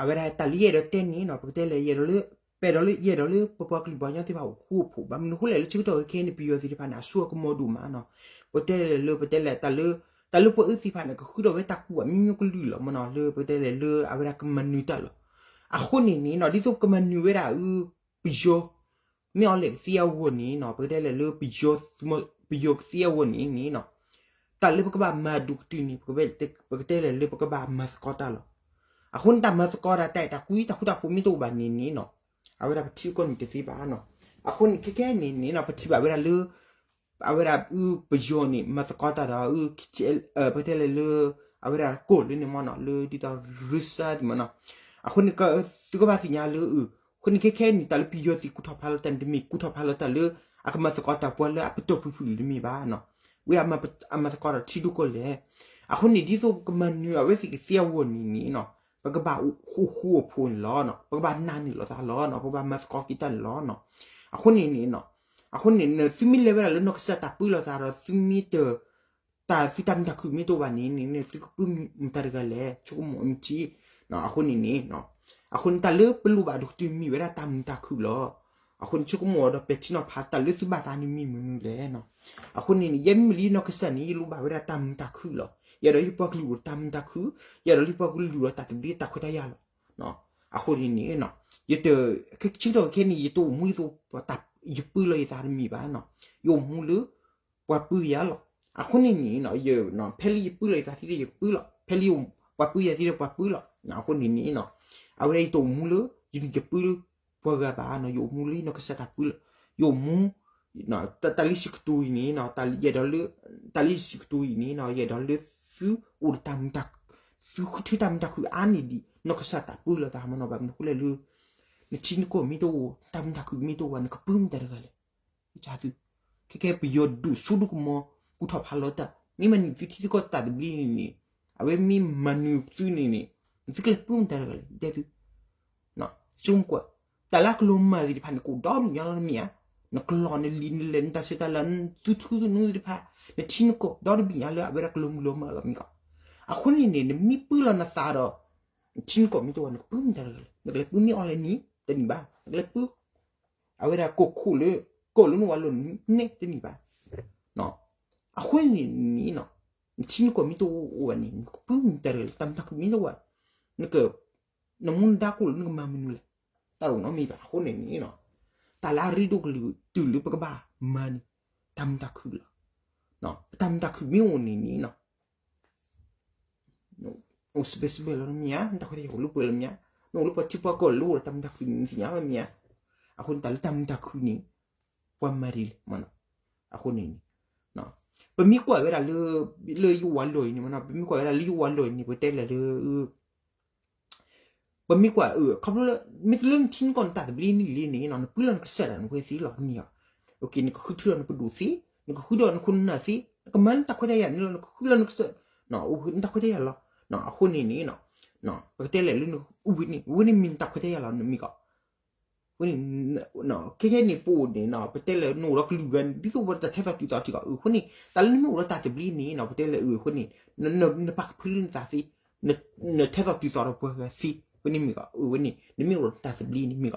အဝဲဒၣ်တၢ်လၢယအဲၣ်ဒိးတဲန့ၣ်နီၤ ပကတဲလဲၣ် ယအဲၣ်ဒိးလၢ, ပအဲၣ်ဒိးလၢ ယအဲၣ်ဒိးလၢပပှၤကလုာ်ပှၤကညီသ့ၣ်တဖၣ်အိၣ်ဃူအိၣ်ဖိး ဘၣ်မနုၤအဃိလဲၣ်လၢဆၢကတီၢ်ခဲအံၤန့ၣ် ပယီၤသ့ၣ်တဖၣ်န့ၣ် အစိအကမီၤဒိၣ်မးနီၤ, ပတဲလဲၣ်လၢ ပတဲလဲၣ်တၢ်လၢ, တၢ်လၢပှၤအၢသ့ၣ်တဖၣ်န့ၣ် ကဃုထီၣ်ဝဲတၢ်ကူၣ်ဘၣ်မံမံကလုာ်လီၤမနီၤ လၢပတဲလဲၣ်လၢအဝဲဒၣ်ကမၤနၢၤတၢ်လီၤ. အဃိန့ၣ်န့ၣ်နီၤ ဒ်သိးကမၤနၢၤဝဲဒၣ်အ, ပယီၤ, မ့ၢ်အီၤလဲၣ်ကသံအဂီၢ်န့ၣ်နီၤ ပကတဲလဲၣ်လၢ ပယီၤကသံအဂီၢ်န့ၣ်န့ၣ်နီၤ, တၢ်လၢပကဘၣ်မၤဒိၣ်ကတုာ်န့ၣ် ပကတဲလဲၣ်လၢပကဘၣ်မၤသကိးတၢ်လီၤ. အဃိန့ၣ်တၢ်မၤသကိးတၢ် တၢ်အဲၣ်တၢ်ကွံ တၢ်ဃူတၢ်ဖိးမ့ၢ်တအိၣ်ဘၣ်န့ၣ်န့ၣ်နီၤ, အဝဲဒၣ်ပထံကီၢ်န့ၣ်တသ့ဘၣ်နီၤ. အဃိန့ၣ်ခဲခဲန့ၣ်န့ၣ်နီၤ ပထံၣ်ဘၣ်ဝဲဒၣ်လၢ အဝဲဒၣ်အုပယီၤန့ၣ် မၤသကိးတၢ်ဒီး ပတဲလဲၣ်လၢ အဝဲဒၣ်ကီၢ်လၢန့ၣ်မနီၤ လၢဒ်သိး ရူစၢ်သ့ၣ်မနီၤ. အဃိန့ၣ် သုကဘၣ်သ့ၣ်ညါလၢ အဃိန့ၣ်ခဲခဲန့ၣ် တၢ်လၢပယီၤသ့ၣ်ကူၣ်ထီၣ်ဖးလီၤတၢ်န့ၣ် တမ့ၢ်ကူၣ်ထီၣ်ဖးလီၤတၢ်လၢ အကမၤသကိးတၢ်ပှၤလၢအပတီၢ်ဖုၣ်ဖုၣ်လၢတမ့ၢ်ဘၣ်နီၤ. ဝဲအမၤသကိးဒီးထံဒိၣ်ကီၢ်လဲၢ်. အဃိန့ၣ် ဒ်သိးပကမၤနၢၤအဝဲသ့ၣ်ကသ့အဂီၢ်န့ၣ်န့ၣ်နီၤ ပကဘၣ်အိၣ်ဃူအိၣ်ဖိးန့ၣ်လီၤ. ပကဘၣ်နာ်န့ၢ်လိာ်သးလီၤ. ပကဘၣ်မၤသကိးက့ၤတၢ်န့ၣ်လီၤ. အဃိန့ၣ်န့ၣ် အဃိန့ၣ် သုမ့ၢ်လဲၤဝဲဒၣ်လၢနီၢ်ကစၢ်တၢ်ပၢလီၤသးဒီး သုမ့ၢ်တ တၢ်သုတၢ်မုာ်တၢ်ခုၣ်မ့ၢ်တအိၣ်ဘၣ်န့ၣ်န့ၣ် သုကပုၢ်မတၤတဂၤလဲၣ် ဆိကမိၣ်အမထံ. အဃိန့ၣ်န့ၣ်, အဃိန့ၣ်တၢ်လၢပလိၣ်ဘၣ်ဒိၣ်ကတၢၢ်မ့ၢ်ဝဲဒၣ်တၢ်မုာ်တၢ်ခုၣ်လီၤ. အဃိန့ၣ်ဆိကမိၣ်အီၤဒီးပဲာ်ထံနီၤဖး တၢ်လၢသုဘၣ်သးန့ၣ်မ့ၢ်မနုၤလဲၣ်. အဃိန့ၣ်န့ၣ် ယဲမ့ၢ်လၢနီၢ်ကစၢ်န့ၣ် ယလိၣ်ဘၣ်ဝဲဒၣ်တၢ်မုာ်တၢ်ခုၣ်လီၤ. ယအဲၣ်ဒိးလၢပှၤကလုာ်အိၣ်ဒီးတၢ်မုာ်တၢ်ခုၣ်, ယအဲၣ်ဒိးလၢပှၤကလုာ်အိၣ်ဒီးတၢ်သဘျ့တၢ်ခွဲးတၢ်ယာ်လီၤ. အဃိန့ၣ်န့ၣ် ယတ, ဆၢကတီၢ်ခဲအံၤန့ၣ် ယတအိၣ်မူဒ်သိး ယပၢလီၤယသးတမ့ၢ်ဘၣ်နီၤ. ယအိၣ်မူလၢ ပှၤပၢယၤလီၤ. အဃိန့ၣ်န့ၣ် ဖဲလၢယပၢလီၤယသးသ့ဒီးယကပၢလီၤ, ဖဲလၢပှၤပၢယၤသ့ဒီးပှၤပၢလီၤ. အဃိန့ၣ်န့ၣ် အဝဲဒၣ်ယတအိၣ်မူလၢ ယပၢလၢပှၤဂၤဘၣ်နီၤ, ယအိၣ်မူလၢနီၢ်ကစၢ်တၢ်ပၢလီၤ. ယအိၣ်မူ တၢ်လၢယစံးကတိၤအံၤန့ၣ်, တၢ်လၢယစံးကတိၤအံၤန့ၣ် ယအဲၣ်ဒိးလၢ သုအိၣ်ဒီးတၢ်မုာ်တၢ်ခုၣ်, သုဃုထၢတၢ်မုာ်တၢ်ခုၣ်အါန့ၢ်ဒံး နီၢ်ကစၢ်တၢ်ပၢလီၤသးမနီၤ. ဘၣ်မနုၤအဃိလဲၣ်လၢ နထံနကီၢ်မ့ၢ်တအိၣ်, တၢ်မုာ်တၢ်ခုၣ်မ့ၢ်တအိၣ်ဘၣ် နကပၢမတၤတဂၤလဲၣ်. သု, ခဲကဲပယီၤဒိၣ်စိဒိၣ်ကမီၤ ကူၣ်ထီၣ်ဖးလီၤတၢ်, မ့ၢ်မၤနၢၤသုထံသုကီၢ်တၢ်သဘျ့န့ၣ်န့ၣ်, အဝဲမ့ၢ်မၤနၢၤသုန့ၣ်န့ၣ်, သုကလဲၤပၢမတၤတဂၤလဲၣ် တဲသု. ဆိကမိၣ်ကွၢ်, တၢ်လၢအကလီၤမၢ်သ့ၣ်တဖၣ်န့ၣ် ကအိၣ်ဒီဒူၣ်ညါလီၤတမ့ၢ်ဧါ. နကျီၢ်နလံာ်နလဲၢ် နတၢ်ဆဲးတၢ်လၤ နသုထူသနူသ့ၣ်တဖၣ်, နထံနကီၢ် ဒီတဘ့ၣ်ညါလၢအဝဲဒၣ်ကလီၤမုၢ်လီၤမၢ်လီၤမ့ၢ်ကီး. အဃိန့ၣ်န့ၣ် နမ့ၢ်ပၢလီၤနသးဒီး နထံနကီၢ်မ့ၢ်တအိၣ်ဘၣ် နကပၢမတၤတဂၤလဲၣ်. နကလဲၤပၢမ့ၢ်အီၤလဲၣ်န့ၣ် တနံၤဘၣ်, နကလဲၤပၢ အဝဲဒၣ်ကိၢ်ခိၣ်လၢ ကိၢ်လၢနဝၤလီၢ်န့ၣ် တနံၤဘၣ်. အဃိန့ၣ်န့ၣ် နထံနကီၢ်မ့ၢ်တအိၣ်ဘၣ်န့ၣ် နကပၢမတၤတဂၤလဲၣ်. တၢ်မုာ်တၢ်ခုၣ်မ့ၢ်တအိၣ်ဘၣ်, နက, နမူနဒါကိၢ်လၢနကမၤမနုၤလဲၣ်. တၢ်တအိၣ်နီတမံၤဘၣ်. အဃိန့ၣ်န့ၣ် တၢ်လၢအရ့ဒိၣ်ကလုာ်တုၤလၢပကဘၣ်မၤန့ၣ် တၢ်မုာ်တၢ်ခုၣ်လီၤ. ပတၢ်မုာ်တၢ်ခုၣ်မ့ၢ်အိၣ်န့ၣ်န့ၣ် အိၣ်စဘဲစဘဲလီၤမ့ၢ်ဧါ, နတၢ်ခွဲးတၢ်ယာ်အိၣ်လၢပှဲၤလီၤမ့ၢ်ဧါ, နအိၣ်လၢပှၤထံပှၤကီၢ်လၢအိၣ်ဒီးတၢ်မုာ်တၢ်ခုၣ်န့ၣ် နသ့ၣ်ညါလီၤမ့ၢ်ဧါ. အဃိန့ၣ်တၢ်လၢတၢ်မုာ်တၢ်ခုၣ်န့ၣ် ပှၤမၤဒ်လဲၣ်မနီၤ. အဃိန့ၣ်န့ၣ် ပမ့ၢ်ကွၢ်ဝဲဒၣ်လၢ လၢယဝၤလီၢ်အံၤန့ၣ်မနီၤ, ပမ့ၢ်ကွၢ်ဝဲဒၣ်လၢယဝၤလီၢ်အံၤန့ၣ် ပတဲလဲၣ်လၢ ပမ့ၢ်ကွၢ် ခီဖျိလၢ မ့ၢ်တလၢနထံနကီၢ်နတၢ်သဘျ့န့ၣ်လံန့ၣ် နပၢလီၤနကစၢ်ဒၣ်နဝဲသ့လီၤမ့ၢ်ဧါ. နကဃုထၢဒီးနပဒိၣ်သ့, နကဃုထၢဒီးနခိၣ်နနၢ်သ့, နကမၤနတၢ်ခွဲးတၢ်ယာ်န့ၣ်လီၤ, နကဃုလီၤနကစၢ်, နတၢ်ခွဲးတၢ်ယာ်လီၤ. အဃိန့ၣ်န့ၣ် ပကတဲလဲၣ်လၢ ဝဲန့ၣ်မ့ၢ်နတၢ်ခွဲးတၢ်ယာ်လီၤ နမ့ၢ်ကီး ဝဲန့ၣ် ခဲခဲန့ၣ်ပအိၣ်န့ၣ် ပတဲလဲၣ်နအိၣ်ဒီးကလုာ်ဂၤန့ၣ် ဒ်သိးဝဲတၢ်ထဲသိးတုၤသိးထံကီး အဃိန့ၣ် တၢ်လၢနမ့ၢ်အိၣ်ဒီးတၢ်သဘျ့န့ၣ် ပတဲလဲၣ်အဃိန့ၣ် နပာ်ကဖၢလၢနသးသ့, နထဲသိးတုၤသိးဒီးပှၤဂၤသ့, ဝဲန့ၣ်မ့ၢ်ကီး ဝဲန့ၣ် နမ့ၢ်အိၣ်ဒီးတၢ်သဘျ့န့ၣ်မ့ၢ်ကီး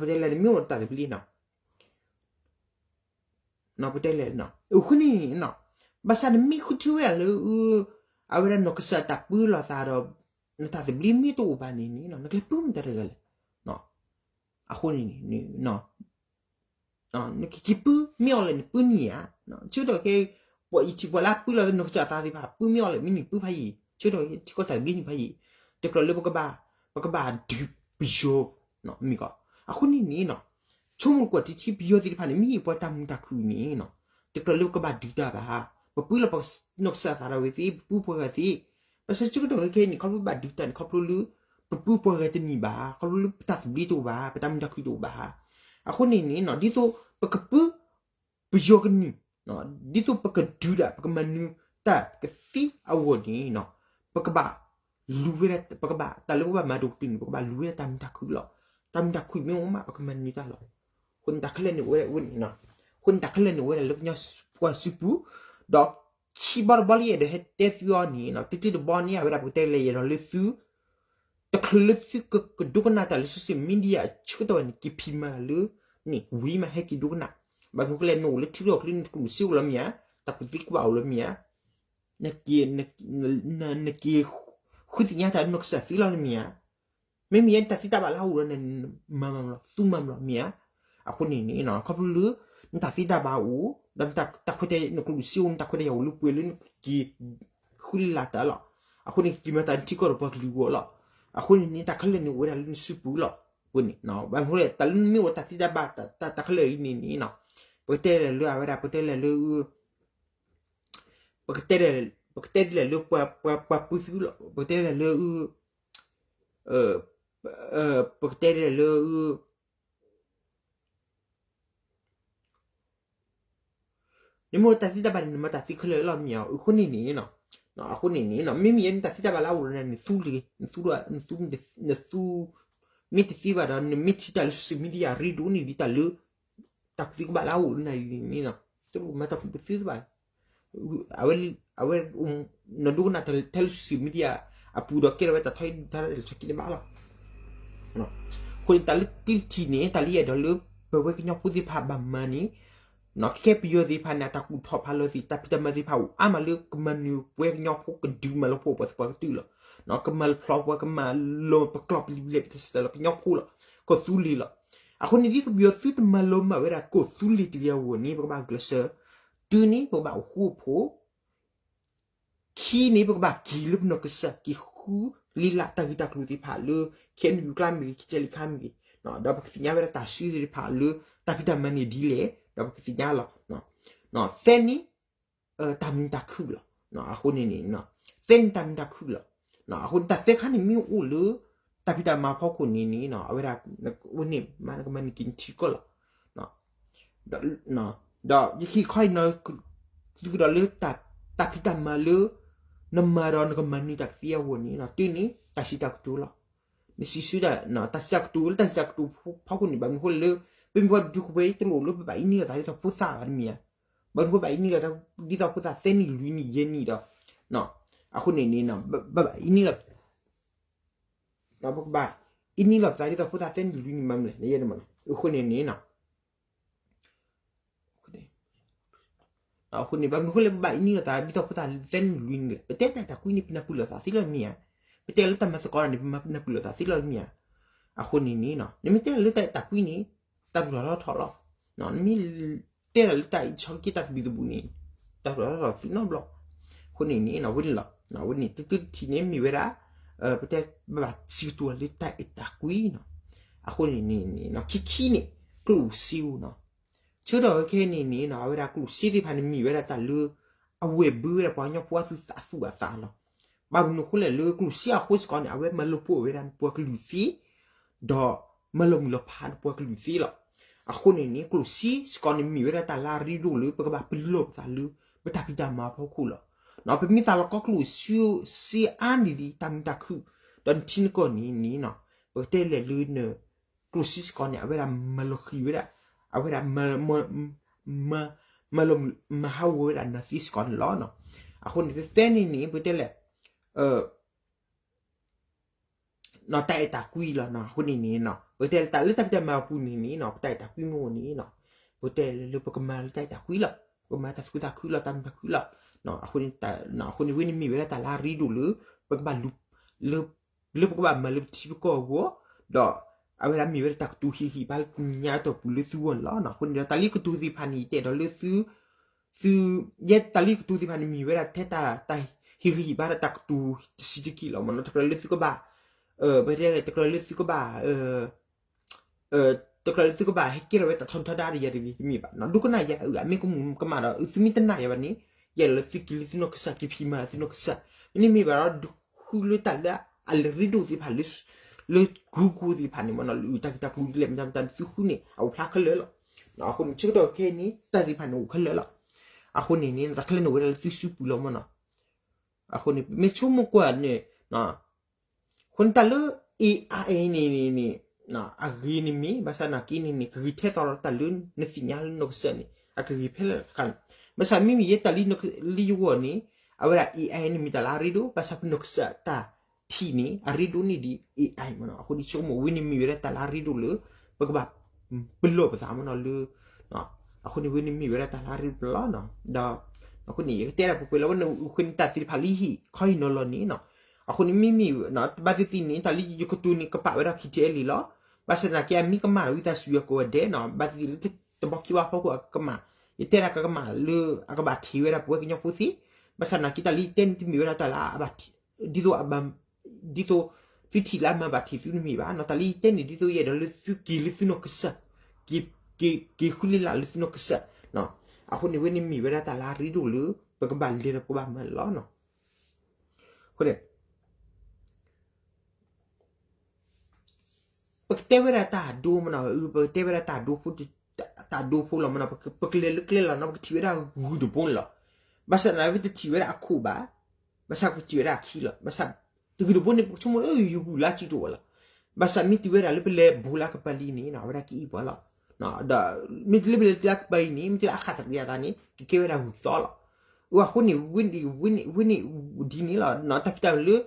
ပတဲလဲၣ်နမ့ၢ်အိၣ်ဒီးတၢ်သဘျ့န့ၣ် ပတဲလဲၣ် အဃိန့ၣ် ဘၣ်ဆၣ်နမ့ၢ်ဃုထၢဝဲဒၣ်လၢ အဝဲဒၣ်နီၢ်ကစၢ်တၢ်ပၢလီၤသးဒီး နတၢ်သဘျ့မ့ၢ်တအိၣ်ဘၣ်န့ၣ်န့ၣ် နကလဲၤပၢမတၤတဂၤလဲၣ်. အဃိန့ၣ် နကက့ၤပၢမ့ၢ်အီၤလဲၣ် နပၢမ့ၢ်ဧါ. ဆၢကတီၢ်ခဲ ပှၤအံၤထံၣ်ပှၤလၢအပၢလီၤသးနီၢ်ကစၢ်သးသ့ၣ်တဖၣ် ပၢမ့ၢ်အီၤလဲၣ် မ့ၢ်နံၣ်ပၢဖးယံာ် ဆၢကတီၢ်ထံကီၢ်တၢ်သဘျ့န့ၣ်ဖးယံာ် တကြၢးလၢ ပကဘၣ်ဒုးပယီၤ မ့ၢ်ကီး အဃိန့ၣ်န့ၣ် ဆိကမိၣ်ကွၢ်ထံထံပယီၤသ့ၣ်တဖၣ်န့ၣ် မ့ၢ်ဟ့ၣ်ပှၤတၢ်မုာ်တၢ်ခုၣ်န့ၣ် တကြၢးလၢပကဘၣ်ဒုးတၢ်ဘၣ်. ပပၢလီၤပနီၢ်ကစၢ်သးဒီးဝဲသ့ ပပၢပှၤဂၤသ့ ဘၣ်ဆၣ်ဆၢကတီၢ်ခဲခဲအံၤန့ၣ် ခီဖျိဘၣ်ဒုးတၢ်န့ၣ် ခီဖျိလၢ ပပၢပှၤဂၤတန့ၢ်ဘၣ် ခီဖျိလၢပတၢ်သဘျ့တအိၣ်ဘၣ် ပတၢ်မုာ်တၢ်ခုၣ်တအိၣ်ဘၣ်. အဃိန့ၣ်န့ၣ် ဒ်သိးပကပၢ ပယီၤကနံၣ် ဒ်သိးပကဒုးတၢ် ပကမၤနၢၤတၢ်ကသံအဂီၢ်န့ၣ် ပကဘၣ်လူၤဝဲဒၣ် ပကဘၣ် တၢ်လၢပကဘၣ်မၤဒိၣ်ကတၢၢ်န့ၣ် ပကဘၣ်လူၤဝဲဒၣ်တၢ်မုာ်တၢ်ခုၣ်လီၤ. တၢ်မုာ်တၢ်ခုၣ်မ့ၢ်အိၣ်မး ပကမၤနၢၤတၢ်လီၤ. အဃိန့ၣ်တၢ်ခဲလၢာ်န့ၣ်အိၣ်ဝဲဒၣ်ဝဲန့ၣ် အဃိန့ၣ်တၢ်ခဲလၢာ်န့ၣ်အိၣ်ဝဲဒၣ်လၢကညီပှၤစုပူၤ ဒီး ခံဘီတဘီလၢယအဲၣ်ဒိးဟဲတဲသုအီၤန့ၣ်နီၤ, တၢတၢတဘီန့ၣ် အဝဲဒၣ်ပကတဲလဲၣ် ယအဲၣ်ဒိးလၢသု တချုးလၢသုကကဒိကနၣ်တၢ်လၢ social media အဆၢကတီၢ်ဝဲန့ၣ် က့ၤဖံးမၤတၢ်လၢန့ၣ် ဝံၤမးဟဲက့ၤဒိကနၣ်, ဘၣ်မနုၤဃိလဲၣ် နအိၣ်လၢထံကျိကလုာ်န့ၣ် နကျိၣ်စ့အိၣ်လီၤမ့ၢ်ဧါ, တၢ်ကူၣ်သ့ကူၣ်ဘၣ်အိၣ်လီၤမ့ၢ်ဧါ, နက့ၤ နက့ၤဃုသ့ၣ်ညါတၢ်လၢနကစၢ်သ့လီၤမ့ၢ်ဧါ, မ့မ့ၢ်ယဲနတၢ်သ့တၢ်ဘၣ်လၢအအိၣ်ဒီးနၤ မၤမၤမလီၤ သူမၤမလီၤမ့ၢ်ဧါ, အဃိန့ၣ်န့ၣ် ခီဖျိလၢ နတၢ်သ့တၢ်ဘၣ်အိၣ် ဒီးနတၢ်ခွဲးတၢ် နကျိၣ်စ့အိၣ် နတၢ်ခွဲးတၢ်ယာ်အိၣ်လၢပှဲၤလၢနကက့ၤ ဃုလ့လၢ်တၢ်လီၤ, အဃိန့ၣ် ကက့ၤမၤတၢ်နထံကီၢ်ဒီးပှၤကလုာ်အဂီၢ်လီၤ, အဃိန့ၣ်န့ၣ် တၢ်ခဲလၢာ်န့ၣ်အိၣ်ဝဲဒၣ်လၢနစုပူၤလီၤ, အဃိန့ၣ် ဘၣ်မနုၤဃိလဲၣ် တၢ်လၢနမ့ၢ်အိၣ်တၢ်သ့တၢ်ဘၣ် တၢ်ခဲလၢာ်အံၤန့ၣ်န့ၣ် ပကတဲလဲၣ်လၢအဝဲဒၣ် ပကတဲလဲၣ်လၢ ပကတဲလဲၣ် ပကတဲလဲၣ်လၢပှၤ ပှၤပုၢ်သုလီၤ, ပကတဲလဲၣ်လၢ ပကတဲလဲၣ်လၢ နမ့ၢ်အိၣ်တၢ်သ့တၢ်ဘၣ်န့ၣ် နမၤတၢ်သ့ခဲလၢာ်လီၤမ့ၢ်ဧါ, အဃိန့ၣ်န့ၣ် အဃိန့ၣ်န့ၣ် မ့မ့ၢ်ယဲနတၢ်သ့တၢ်ဘၣ်လၢအအိၣ်ဒီးနၤန့ၣ် နသူလံ, နသူ နသူ မ့ၢ်တသ့ဘၣ်ဒီး နမ့ၢ်ထံၣ်တၢ်လၢ social media အရ့ဒိၣ်န့ၢ်ဒံးတၢ်လၢ တၢ်ကူၣ်သ့ကူၣ်ဘၣ်လၢအအိၣ်လၢနၤန့ၣ် တမၤတၢ်ကူၣ်ပသူတဘၣ်, အဝဲ အဝဲ နဒိကနၣ်ထဲလၢ social media အပူၤဒီး ကဲထီၣ်ဝဲတၢ်ထီဒါတၢ်လဲၤထီၣ်က့ၤန့ၣ်ဘၣ်လီၤ. အဃိန့ၣ် တၢ်လၢတံထံၣ်န့ၣ် တၢ်လၢယအဲၣ်ဒိးလၢ ပဝဲကညီဖိသ့ၣ်တဖၣ်ဘၣ်မၤန့ၣ် ကဲပယီၤသ့ၣ်တဖၣ်န့ၣ် အတၢ်ကူၣ်ထီၣ်ဖးလီၤသ့ၣ် တၢ်ဖံးတၢ်မၤသ့ၣ်တဖၣ်အိၣ်အါမးလၢကမၤနၢၤပဝဲကညီဖိ ကဒုးမၤလီၤဖိပှၤသပှၢ်ကတၢၢ်လီၤ. ကမၤလီၤဖျီပှၤ ကမၤလီၤပကျီၢ်ပလံၤပလဲၣ် ပတစဲးလီၤကညီဖိလီၤ. ကီၢ်သူလ့ၤလီၤ. အဃိန့ၣ် ဒ်သိးပယီၤသုတမၤလီၤမၢ်ဝဲဒၣ်ကီၢ်သူလ့ၤတဂ့ၤအဂီၢ်န့ၣ် ပကဘၣ်ဂုာ်ကျဲးစၢး, တုၤန့ၣ် ပကဘၣ်အိၣ်ဃူအိၣ်ဖိး ခံန့ၣ် ပကဘၣ်က့ၤလၢပနီၢ်ကစၢ် က့ၤဃုလံလၢတၢ်ဂ့ၢ်တၢ်ကျိၤသ့ၣ်တဖၣ်လၢ ခဲအံၤနယူၤကျါမ့ၢ်ဂ့ၤ ကကဲလံခါမ့ၢ်ဂ့ၤ, ဒီးပကသ့ၣ်ညါဝဲဒၣ်တၢ်စုသ့ၣ်တဖၣ်လၢ တၢ်ဖံးတၢ်မၤန့ၣ်ဒ်လဲၣ် ဒီးပကသ့ၣ်ညါလီၤ. သၢန့ၣ် တၢ်မုာ်တၢ်ခုၣ်လီၤ. အဃိန့ၣ်န့ၣ် သၢန့ၣ်တၢ်မုာ်တၢ်ခုၣ်လီၤ. အဃိန့ၣ် တၢ်သၢခါန့ၣ်မ့ၢ်အိၣ်လၢ တၢ်ဖံးတၢ်မၤဖီခိၣ်န့ၣ်န့ၣ် အဝဲဒၣ် ဝဲန့ၣ်မၤ နကမၤန့ၢ်က့ၤနထံကီၢ်လီၤ. ဒီးယဟ့ၣ်ခီအံၤ သုကဒီးလၢ တၢ်ဖံးတၢ်မၤလၢ နမၤဒီးနကမၤနၢၤတၢ်ကသ့အဂီၢ်န့ၣ် တုၤန့ၣ် တၢ်စံးတၢ်ကတိၤလီၤ. နစံးဆၢဒၣ် တၢ်စံးတၢ်ကတိၤလၢတၢ်စံးတၢ်ကတိၤဖီခိၣ်န့ၣ် ဘၣ်မနုၤဃိလဲၣ်လၢ ပမ့ၢ်ပှၤဒူကဝဲၤ တလိၣ်လၢပဘၣ်အ့န့ၢ်လိာ်သးဒ်သိးဖိသၣ်ဘၣ်တမ့ၢ်ဧါ. ဘၣ်မနုၤဃိဘၣ်အ့န့ၢ်လိာ်သး ဒ်သိးဖိသၣ်သၢနံၣ်လွံၢ်နံၣ်ယဲၢ်နံၣ်ဒီး အဃိန့ၣ်န့ၣ် ဘၣ်အ့န့ၢ်လိာ် ပကဘၣ်အ့န့ၢ်လိာ်ပသးဒ်သိးဖိသၣ်သၢနံၣ်လွံၢ်နံၣ်မးမလဲၣ် နယဲၢ်န့ၣ်မးနီၤ အဃိန့ၣ်န့ၣ် အဃိန့ၣ် ဘၣ်မနုၤဃိလၢပဘၣ်အ့န့ၢ်လိာ်သး ဒ်သိးဖိသၣ်သၢနံၣ်လွံၢ်နံၣ်လဲၣ် ပတဲတၢ်အဲၣ်တၢ်ကွံန့ၣ် ပနၢ်ပၢၢ်လိာ်သးသ့လီၤမ့ၢ်ဧါ. ပတဲလၢတၢ်မၤသကိးတၢ်န့ၣ် ပမၤပနၢ်ပၢၢ်လိာ်သးသ့လီၤမ့ၢ်ဧါ. အဃိန့ၣ်န့ၣ် နမ့ၢ်တဲလၢတၢ်အဲၣ်တၢ်ကွံန့ၣ် တၢ်ပလီၢ်ထီၣ်လီၤ. နမ့ၢ်တဲလၢတၢ်အံးဆီၣ်က့တၢ်သဘံၣ်သဘုၣ်န့ၣ် တၢ်ပလီၢ်ထီၣ်သ့နီတဘျီ. အဃိန့ၣ်န့ၣ် ဝဲန့ၣ်လီၤ ဝဲန့ၣ် တၢတထံၣ်န့ၣ်မ့ၢ်ဝဲဒၣ် ပတဲဘၣ်ဘၣ်စံးကတိၤလၢတၢ်အဲၣ်တၢ်ကွံနီၤ. အဃိန့ၣ်န့ၣ် ခံခံန့ၣ် ကျိၣ်စ့ဧိၤနီၤ. ဆၢထၢၣ်ဝဲခဲအံၤန့ၣ်န့ၣ် အဝဲဒၣ်ကျိၣ်စ့သ့ၣ်တဖၣ်န့ၣ် မ့ၢ်ဝဲဒၣ်တၢ်လၢ အဝဲၢ်ဘၢဝဲဒၣ်ပှၤကညီဖိအသူၣ်အသးလီၤ. ဘၣ်မနုၤအဃိလဲၣ်လၢကျိၣ်စ့အဃိစ့ၢ်ကီးန့ၣ် အဝဲမၤလီၤပှီၢ်ဝဲဒၣ်ပှၤကလုာ်သ့ ဒီးမၤလီၤမုၢ်လီၤဖးဒီးပှၤကလုာ်သ့လီၤ. အဃိန့ၣ်န့ၣ် ကျိၣ်စ့စ့ၢ်ကီးန့ၣ် မ့ၢ်ဝဲဒၣ်တၢ်လၢအရ့ဒိၣ်လၢ ပကဘၣ်ပလီၢ်ပသးလၢ ပတၢ်ဖံးတၢ်မၤအဖီခိၣ်လီၤ. ပမ့ၢ်သးလီၤကီကျိၣ်စ့အါန့ၢ်ဒံးတၢ်မုာ်တၢ်ခုၣ် ဒီးနထံနကီၢ်န့ၣ်န့ၣ် ပကတဲလဲၣ်လၢ ကျိၣ်စ့စ့ၢ်ကီးန့ၣ် အဝဲဒၣ်မၤလီၤဃံၤဝဲဒၣ် အဝဲဒၣ် မၤလီၤမုၢ် မၤဟးဂီၤဝဲဒၣ်နၤသ့စ့ၢ်ကီးန့ၣ်လီၤ. အဃိန့ၣ် တသဲန့ၣ်န့ၣ် ပကတဲလဲၣ် တၢ်အဲၣ်တၢ်ကွံလီၤ. အဃိန့ၣ်န့ၣ် ပကတဲလၢတၢ်လၢတၢ်ဖံးတၢ်မၤအပူၤန့ၣ်န့ၣ် ပတၢ်အဲၣ်တၢ်ကွံမ့ၢ်အိၣ်န့ၣ် ပကတဲလၢပကမၤလၢတၢ်အဲၣ်တၢ်ကွံလီၤ. ပကမၤတၢ်သူၣ်ခုသးခုလီၤ တၢ်မုာ်တၢ်ခုၣ်လီၤ. အဃိန့ၣ် အဃိန့ၣ် ဝဲန့ၣ်မ့ၢ်ဝဲဒၣ်တၢ်လၢအရ့ဒိၣ်လၢ ပကဘၣ်လူၤ လၢ လၢပကဘၣ်မၤလၢပထံပကီၢ်အဂီၢ် ဒီး အဝဲဒၣ်မ့ၢ်ဝဲဒၣ်တၢ်ကတိၤဟ့ၣ်ဂံၢ်ဟ့ၣ်ဘါလၢညါအတီၢ်ပူၤလၢသုဂီၢ်န့ၣ်လီၤ. အဃိန့ၣ်ဒီး တၢ်လံၣ်ကတိၤသ့ၣ်တဖၣ်န့ၣ် ယတဲဒီးလၢသု သု ယဲတၢ်လံၣ်ကတိၤသ့ၣ်တဖၣ်န့ၣ် မ့ၢ်ဝဲဒၣ်ထဲတၢ် တၢ်ဟ့ၣ်ဂံၢ်ဟ့ၣ်ဘါဒီးတၢ်ကတိၤတဆံးတက့ၢ်လီၤမ့ၢ်နီၤ. တကြၢးလၢသုကဘၣ် ပတဲလဲၣ် တကြၢးလၢသုကဘၣ် တကြၢးလၢသုကဘၣ်ဟဲကဲထီၣ်ဝဲတၢ်ထီဒါဒီးယၤတဂ့ၤ တမ့ၢ်ဘၣ်နီၤ. ဒိကနၣ်ယၤ အမ့ၢ်ကမူၣ်ကမၣ်ဒီး သုမ့ၢ်တနာ်ယၤဘၣ်န့ၣ် ယဲလၢသုက့ၤလၢသုနီၢ်ကစၢ် က့ၤဖံးမၤသုနီၢ်ကစၢ် မ့တမ့ၢ်ဘၣ်ဒီး ဒုးဃုလၢတၢ်လၢအရ့ဒိၣ်သ့ၣ်တဖၣ်လၢ လၢ Google သ့ၣ်တဖၣ်န့ၣ်မ့ၢ်နီၤ လၢတၢ်ဂ့ၢ်တၢ်ကျိၤဒ်လဲၣ်မ့ၢ်တၢ်မ့ၢ်တၢ်န့ၣ် သုဃုန့ၣ် အအိၣ်ဖျါခဲလၢာ်လီၤ. အဃိန့ၣ် ဆၢကတီၢ်ခဲအံၤန့ၣ် တၢ်သ့ၣ်တဖၣ်န့ၣ်အိၣ်ခဲလၢာ်လီၤ. အဃိန့ၣ်န့ၣ် တၢ်ခဲလၢာ်န့ၣ်အိၣ်ဝဲဒၣ်လၢသုစုပူၤလီၤမ့ၢ်နီၤ. အဃိန့ၣ် ပမ့ၢ်ဆိကမိၣ်ကွၢ်န့ၣ် အဃိန့ၣ်တၢ်လၢ AI န့ၣ်န့ၣ် အဂ့ၤန့ၣ်မ့ၢ် ဘၣ်ဆၣ်နာ်က့န့ၣ်န့ၣ် ကဂ့ၤထဲသိးလီၤ တၢ်လၢနသ့ၣ်ညါလၢနီၢ်ကစၢ်န့ၣ် အကဂ့ၤဖဲလဲၣ်တခါန့ၣ် ဘၣ်ဆၣ်မ့မ့ၢ်ယဲတၢ်လၢ လၢယဂီၢ်န့ၣ် အဝဲဒၣ် AI န့ၣ်မ့ၢ်တၢ်လၢအရ့ဒိၣ်, ဘၣ်ဆၣ်ပနီၢ်ကစၢ်တၢ်ထံၣ်န့ၣ် အရ့ဒိၣ်န့ၢ်ဒံး AI မနီၤ. အဃိန့ၣ် ဆိကမိၣ်ဝဲန့ၣ်မ့ၢ်ဝဲဒၣ်တၢ်လၢအရ့ဒိၣ်လၢ ပကဘၣ်ပလီၢ်ပသးမနီၤလၢ အဃိန့ၣ်ဝဲန့ၣ်မ့ၢ်ဝဲဒၣ်တၢ်လၢအရ့ဒိၣ်လီၤ. ဒီး အဃိန့ၣ် ယကတဲဒၣ်ပှဲၤပှဲၤလီၤ ဝဲန့ၣ်ဃုန့ၣ်တၢ်သ့ၣ်တဖၣ်လၢဟ့ၣ်ခီဟ့ၣ်နီၤလီၤန့ၣ်နီၤ. အဃိန့ၣ်မ့မ့ၢ် ဘၣ်သ့ၣ်သ့ၣ်န့ၣ် တၢ်လၢယကတိၤန့ၣ် ကပာ်ဝဲဒၣ် KTLA လီၤ. ဘၣ်ဆၣ်သနာ်က့ အမ့ၢ်ကမၣ်ဒီးဝံသးစူၤအကိးဂၤဒဲးနီၤ, ဘၣ်သ့ၣ်သ့ၣ်လၢတဘီခံဘီဖိကမၣ်, ယတဲဒၣ်ကကမၣ်လၢအကဘၣ်ထံၣ်ဝဲဒၣ်ပဝဲကညီဖိသ့ၣ်, ဘၣ်ဆၣ်သနာ်က့ တၢ်လၢယတဲန့ၣ်တမ့ၢ်ဝဲဒၣ်တၢ်လၢအဘၣ် ဒ်သိး ဒ်သိး သုထံၣ်လၢအမၤဘၣ်ထံၣ်သုတမ့ၢ်ဘၣ်နီၤ. တၢ်လၢယတဲန့ၣ် ဒ်သိးယအဲၣ်ဒိးလၢသုက့ၤလၢသုနီၢ်ကစၢ်, က့ၤဃုလ့လးလၢသုနီၢ်ကစၢ်. အဃိန့ၣ်ဝဲန့ၣ်မ့ၢ်ဝဲဒၣ်တၢ်လၢအရ့ဒိၣ်လၢ ပကဘၣ်လဲၤဒီးပကဘၣ်မၤလီၤနီၤ. အဃိန့ၣ် ပကတဲဝဲဒၣ်တၢ်ဒိမနီၤ, ပကတဲဝဲဒၣ်တၢ်ဒိဖိ, တၢ်ဒိဖိလီၤမနီၤ, ပကလဲၤလၢကျဲလီၤနီၤ ပကထံၣ်ဝဲဒၣ်ဂုၢ်တဘိန့ၣ်လီၤ. ဘၣ်ဆၣ်သနာ်က့ ပတထံၣ်ဝဲဒၣ်အခိၣ်ဘၣ်, ဘၣ်ဆၣ်ပကထံၣ်ဝဲဒၣ်အခံလီၤ. ဘၣ်ဆၣ် တဂုၢ်တဘိန့ၣ် ပကဆိကမိၣ် ယဂုၢ်လၢအစုတအိၣ်ဘၣ်လီၤ. ဘၣ်ဆၣ်မ့ၢ်တုၤဝဲဒၣ်လၢပလဲၤဘိလၢကပၤလံန့ၣ်နီၤ အဝဲဒၣ်ကအံၣ်ပှၤလီၤ. ဒီး မ့ၢ်တလၢပလဲၤတုၤလၢကပၤအံၤန့ၣ် မ့ၢ်တုၤလၢအဃၣ်သရံးအသးန့ၣ် ကကဲဝဲဒၣ်ဂုၢ်သီလီၤ. အဃိန့ၣ် ဝဲန့ၣ်ဒ်န့ၣ်လီၤ. တၢ်ဖံးတၢ်မၤလၢ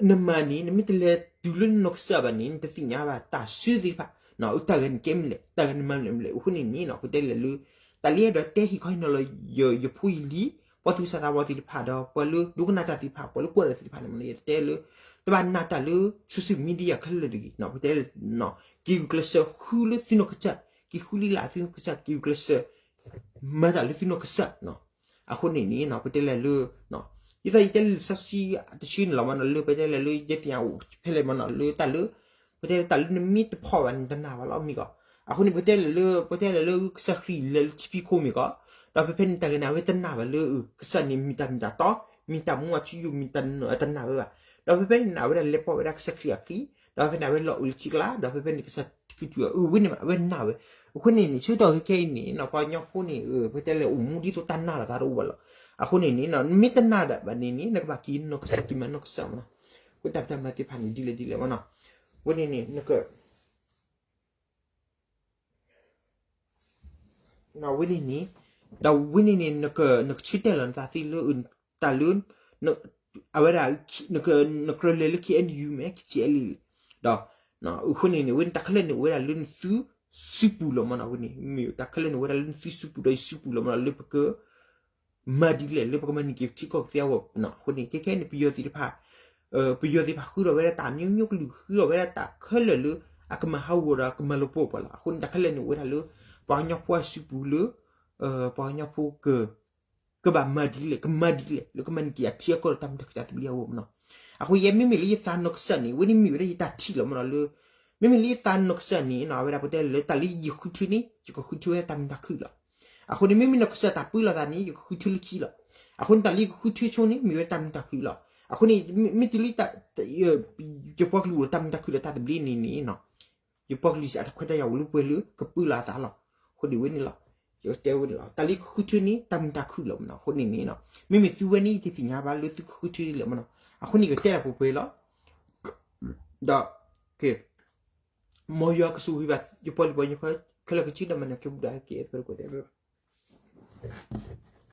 နမၤန့ၣ် နမ့ၢ်တလဲၤတုၤလၢနနီၢ်ကစၢ်ဘၣ်န့ၣ် နတသ့ၣ်ညါဘၣ်တၢ်ဆၢသ့ၣ်တဖၣ်, တၢ်ဂၤန့ၣ်ကဲမနုၤလဲၣ်, တၢ်ဂၤန့ၣ်မၤမနုၤလဲၣ်. အဃိန့ၣ်န့ၣ်နီၤ ပတဲလဲၣ်လၢ တၢ်လၢယအဲၣ်ဒိးတဲဟ့ၣ်ခီဟ့ၣ်နီၤလီၤ ယဖိယလံၤ ပှၤသူၣ်စၢ်သးဘီၣ်သ့ၣ်တဖၣ်ဒီး ပှၤလၢဒိကနၣ်တၢ်သ့ၣ်တဖၣ် ပှၤလၢကွၢ်တၢ်သ့ၣ်တဖၣ်န့ၣ်မနီၤ ယတဲလၢ တဘၣ်နာ်တၢ်လၢ social media ခဲလၢာ်တဂ့ၤနီၤ. ပတဲလၢ က့ၤဂုာ်ကျဲးစၢးဃုလၢသုနီၢ်ကစၢ်, က့ၤဃုလံလၢသုနီၢ်ကစၢ်, က့ၤဂုာ်ကျဲးစၢး မၤတၢ်လၢသုနီၢ်ကစၢ်နီၤ. အဃိန့ၣ်န့ၣ်နီၤ ပတဲလဲၣ်လၢ ဒ်သိးယတဲလၢလံာ်စီဆှံတဆၢန့ၣ်လီၤမနီၤ လၢပတဲလဲၣ်လၢ ယသ့ၣ်ညါအိၣ်ဖဲလဲၣ်မနီၤ လၢတၢ်လၢ ပတဲလၢတၢ်လၢနမ့ၢ်တဖီၣ်ဘၣ်န့ၣ် တနာ်ဘၣ်လီၤ မ့ၢ်ကီး. အဃိန့ၣ် ပတဲလဲၣ်လၢ ပတဲလဲၣ်လၢကစၢ်ခရံာ်လဲၤလၢထံဖံးခိၣ်မ့ၢ်ကီး, ဒီးဖဲဖဲန့ၣ်တၢ်ဂ့ၢ်န့ၣ် အဝဲတနာ်ဘၣ်လၢ ကစၢ်န့ၣ်မ့ၢ်တၢ်မ့ၢ်တၢ်တီ, မ့ၢ်တၢ်မူအထူအယိာ် မ့ၢ်တၢ်နၢၤ အတနာ်ဝဲဘၣ်. ဒီးဖဲဖဲန့ၣ်န့ၣ် အဝဲဒၣ်လဲၤပိာ်ဝဲဒၣ်ကစၢ်ခရံာ်အချံ, ဒီးဖဲဖဲန့ၣ်အဝဲလီၤအိၣ်လၢထံကျါ, ဒီးဖဲဖဲန့ၣ်ကစၢ်ခရံာ်တုၤအဝဲန့ၣ်မး အဝဲနာ်ဝဲ. အဃိန့ၣ်န့ၣ် ဆၢကတီၢ်ခဲခဲအံၤန့ၣ်နီၤ ပှၤကညီဖိန့ၣ် ပတဲလဲၣ်အိၣ်မူဒ်သိးတၢ်နာ်လိာ်သးတအိၣ်ဘၣ်လီၤ. အဃိန့ၣ်န့ၣ် နမ့ၢ်တနာ်ဒၣ်ဘၣ်န့ၣ်န့ၣ် နကဘၣ်က့ၤနီၢ်ကစၢ် က့ၤမၤနီၢ်ကစၢ်မနီၤ. အဃိတၢ်ဖံးတၢ်မၤသ့ၣ်တဖၣ်န့ၣ် ဒ်လဲၣ်ဒ်လဲၣ်မနီၤ. ဝဲန့ၣ်န့ၣ် နက ဝဲန့ၣ်န့ၣ်, ဒီးဝဲန့ၣ်န့ၣ် နကဆၢတဲာ်လီၤနသးသ့လၢ တၢ်လၢ အဝဲဒၣ် နကြၢးလဲၤလၢ KNU မ့ၢ် KTLA ဒီး အဃိန့ၣ်န့ၣ် ဝဲန့ၣ်တၢ်ခဲလၢာ်န့ၣ် အိၣ်ဝဲဒၣ်လၢနသုစုပူၤလီၤမနီၤ. ဝဲန့ၣ် မ့ၢ်တၢ်ခဲလၢာ်န့ၣ် အိၣ်ဝဲဒၣ်လၢနသုစုပူၤဒီးယစုပူၤလီၤမနီၤ လၢပက မၤဒ်လဲၣ် လၢပကမၤန့ၢ်က့ၤပထံကီၢ်ကသ့အဂီၢ်နီၤ. အဃိန့ၣ် ခဲခဲန့ၣ် ပယီၤသ့ၣ်တဖၣ် ပယီၤသ့ၣ်တဖၣ်ဃုထီၣ်ဝဲဒၣ်တၢ်မံၤမံၤကလုာ် ဃုထီၣ်ဝဲဒၣ်တၢ်ခဲလၢာ်လၢ အကမၤဟးဂီၤဒီးကမၤလီၤပှီၢ်ပှၤလီၤ. အဃိန့ၣ် တၢ်ခဲလၢာ်န့ၣ် အိၣ်ဝဲဒၣ်လၢ ပှၤကညီဖိအစုပူၤလၢ ပှၤကညီဖိက ကဘၣ်မၤဒ်လဲၣ် ကမၤဒ်လဲၣ် လၢကမၤန့ၢ်က့ၤအထံအကီၢ်ဒီးတၢ်မုာ်တၢ်ခုၣ်တၢ်သဘျ့အဂီၢ်မနီၤ. အဃိယဲမ့မ့ၢ်လၢယသးနီၢ်ကစၢ်န့ၣ် ဝဲန့ၣ်မ့ၢ်ဝဲဒၣ်ယတၢ်ထံၣ်လီၤမနီၤလၢ မ့မ့ၢ်လၢယသးနီၢ်ကစၢ်န့ၣ်နီၤ အဝဲဒၣ်ပတဲလၢတၢ်လၢယဃုထၢန့ၣ် ယကဃုထၢဝဲဒၣ်တၢ်မုာ်တၢ်ခုၣ်လီၤ. အဃိန့ၣ် မ့မ့ၢ်နီၢ်ကစၢ်တၢ်ပၢလီၤသးန့ၣ် ယကဃုထၢလၢခံလီၤ. အဃိန့ၣ် တၢ်လၢယကဃုထၢဆိန့ၣ် မ့ၢ်ဝဲဒၣ်တၢ်မုာ်တၢ်ခုၣ်လီၤ. အဃိန့ၣ် မ့ၢ်တုၤလၢ ယပှၤကလုာ်အိၣ်ဒီးတၢ်မုာ်တၢ်ခုၣ်ဒီးတၢ်သဘျ့န့ၣ်န့ၣ် ယပှၤကလုာ်အတၢ်ခွဲးတၢ်ယာ်အိၣ်လၢပှဲၤလၢကပၢလီၤအသးလီၤ. အဃိန့ၣ်ဝဲန့ၣ်လီၤ. ယတဲဝဲန့ၣ်လီၤ. တၢ်လၢယကဃုထၢန့ၣ် တၢ်မုာ်တၢ်ခုၣ်လီၤမနီၤ. အဃိန့ၣ်န့ၣ် မ့မ့ၢ်သုဝဲန့ၣ် ယတသ့ၣ်ညါဘၣ်လၢသုကဃုထၢဒ်လဲၣ်မနီၤ. အဃိန့ၣ် ယကတဲတၢ်ပှဲၤပှဲၤလီၤ. ဒီး မ်ယွၤကဆိၣ်ဂ့ၤဘၣ် ယပှၤလုၢ်ပှၤကညီခဲလၢာ်ခဲဆ့ဒီးမၤနၢၤက့ၤပူၤဒၣ်က့ၤ ပကတဲဘၣ်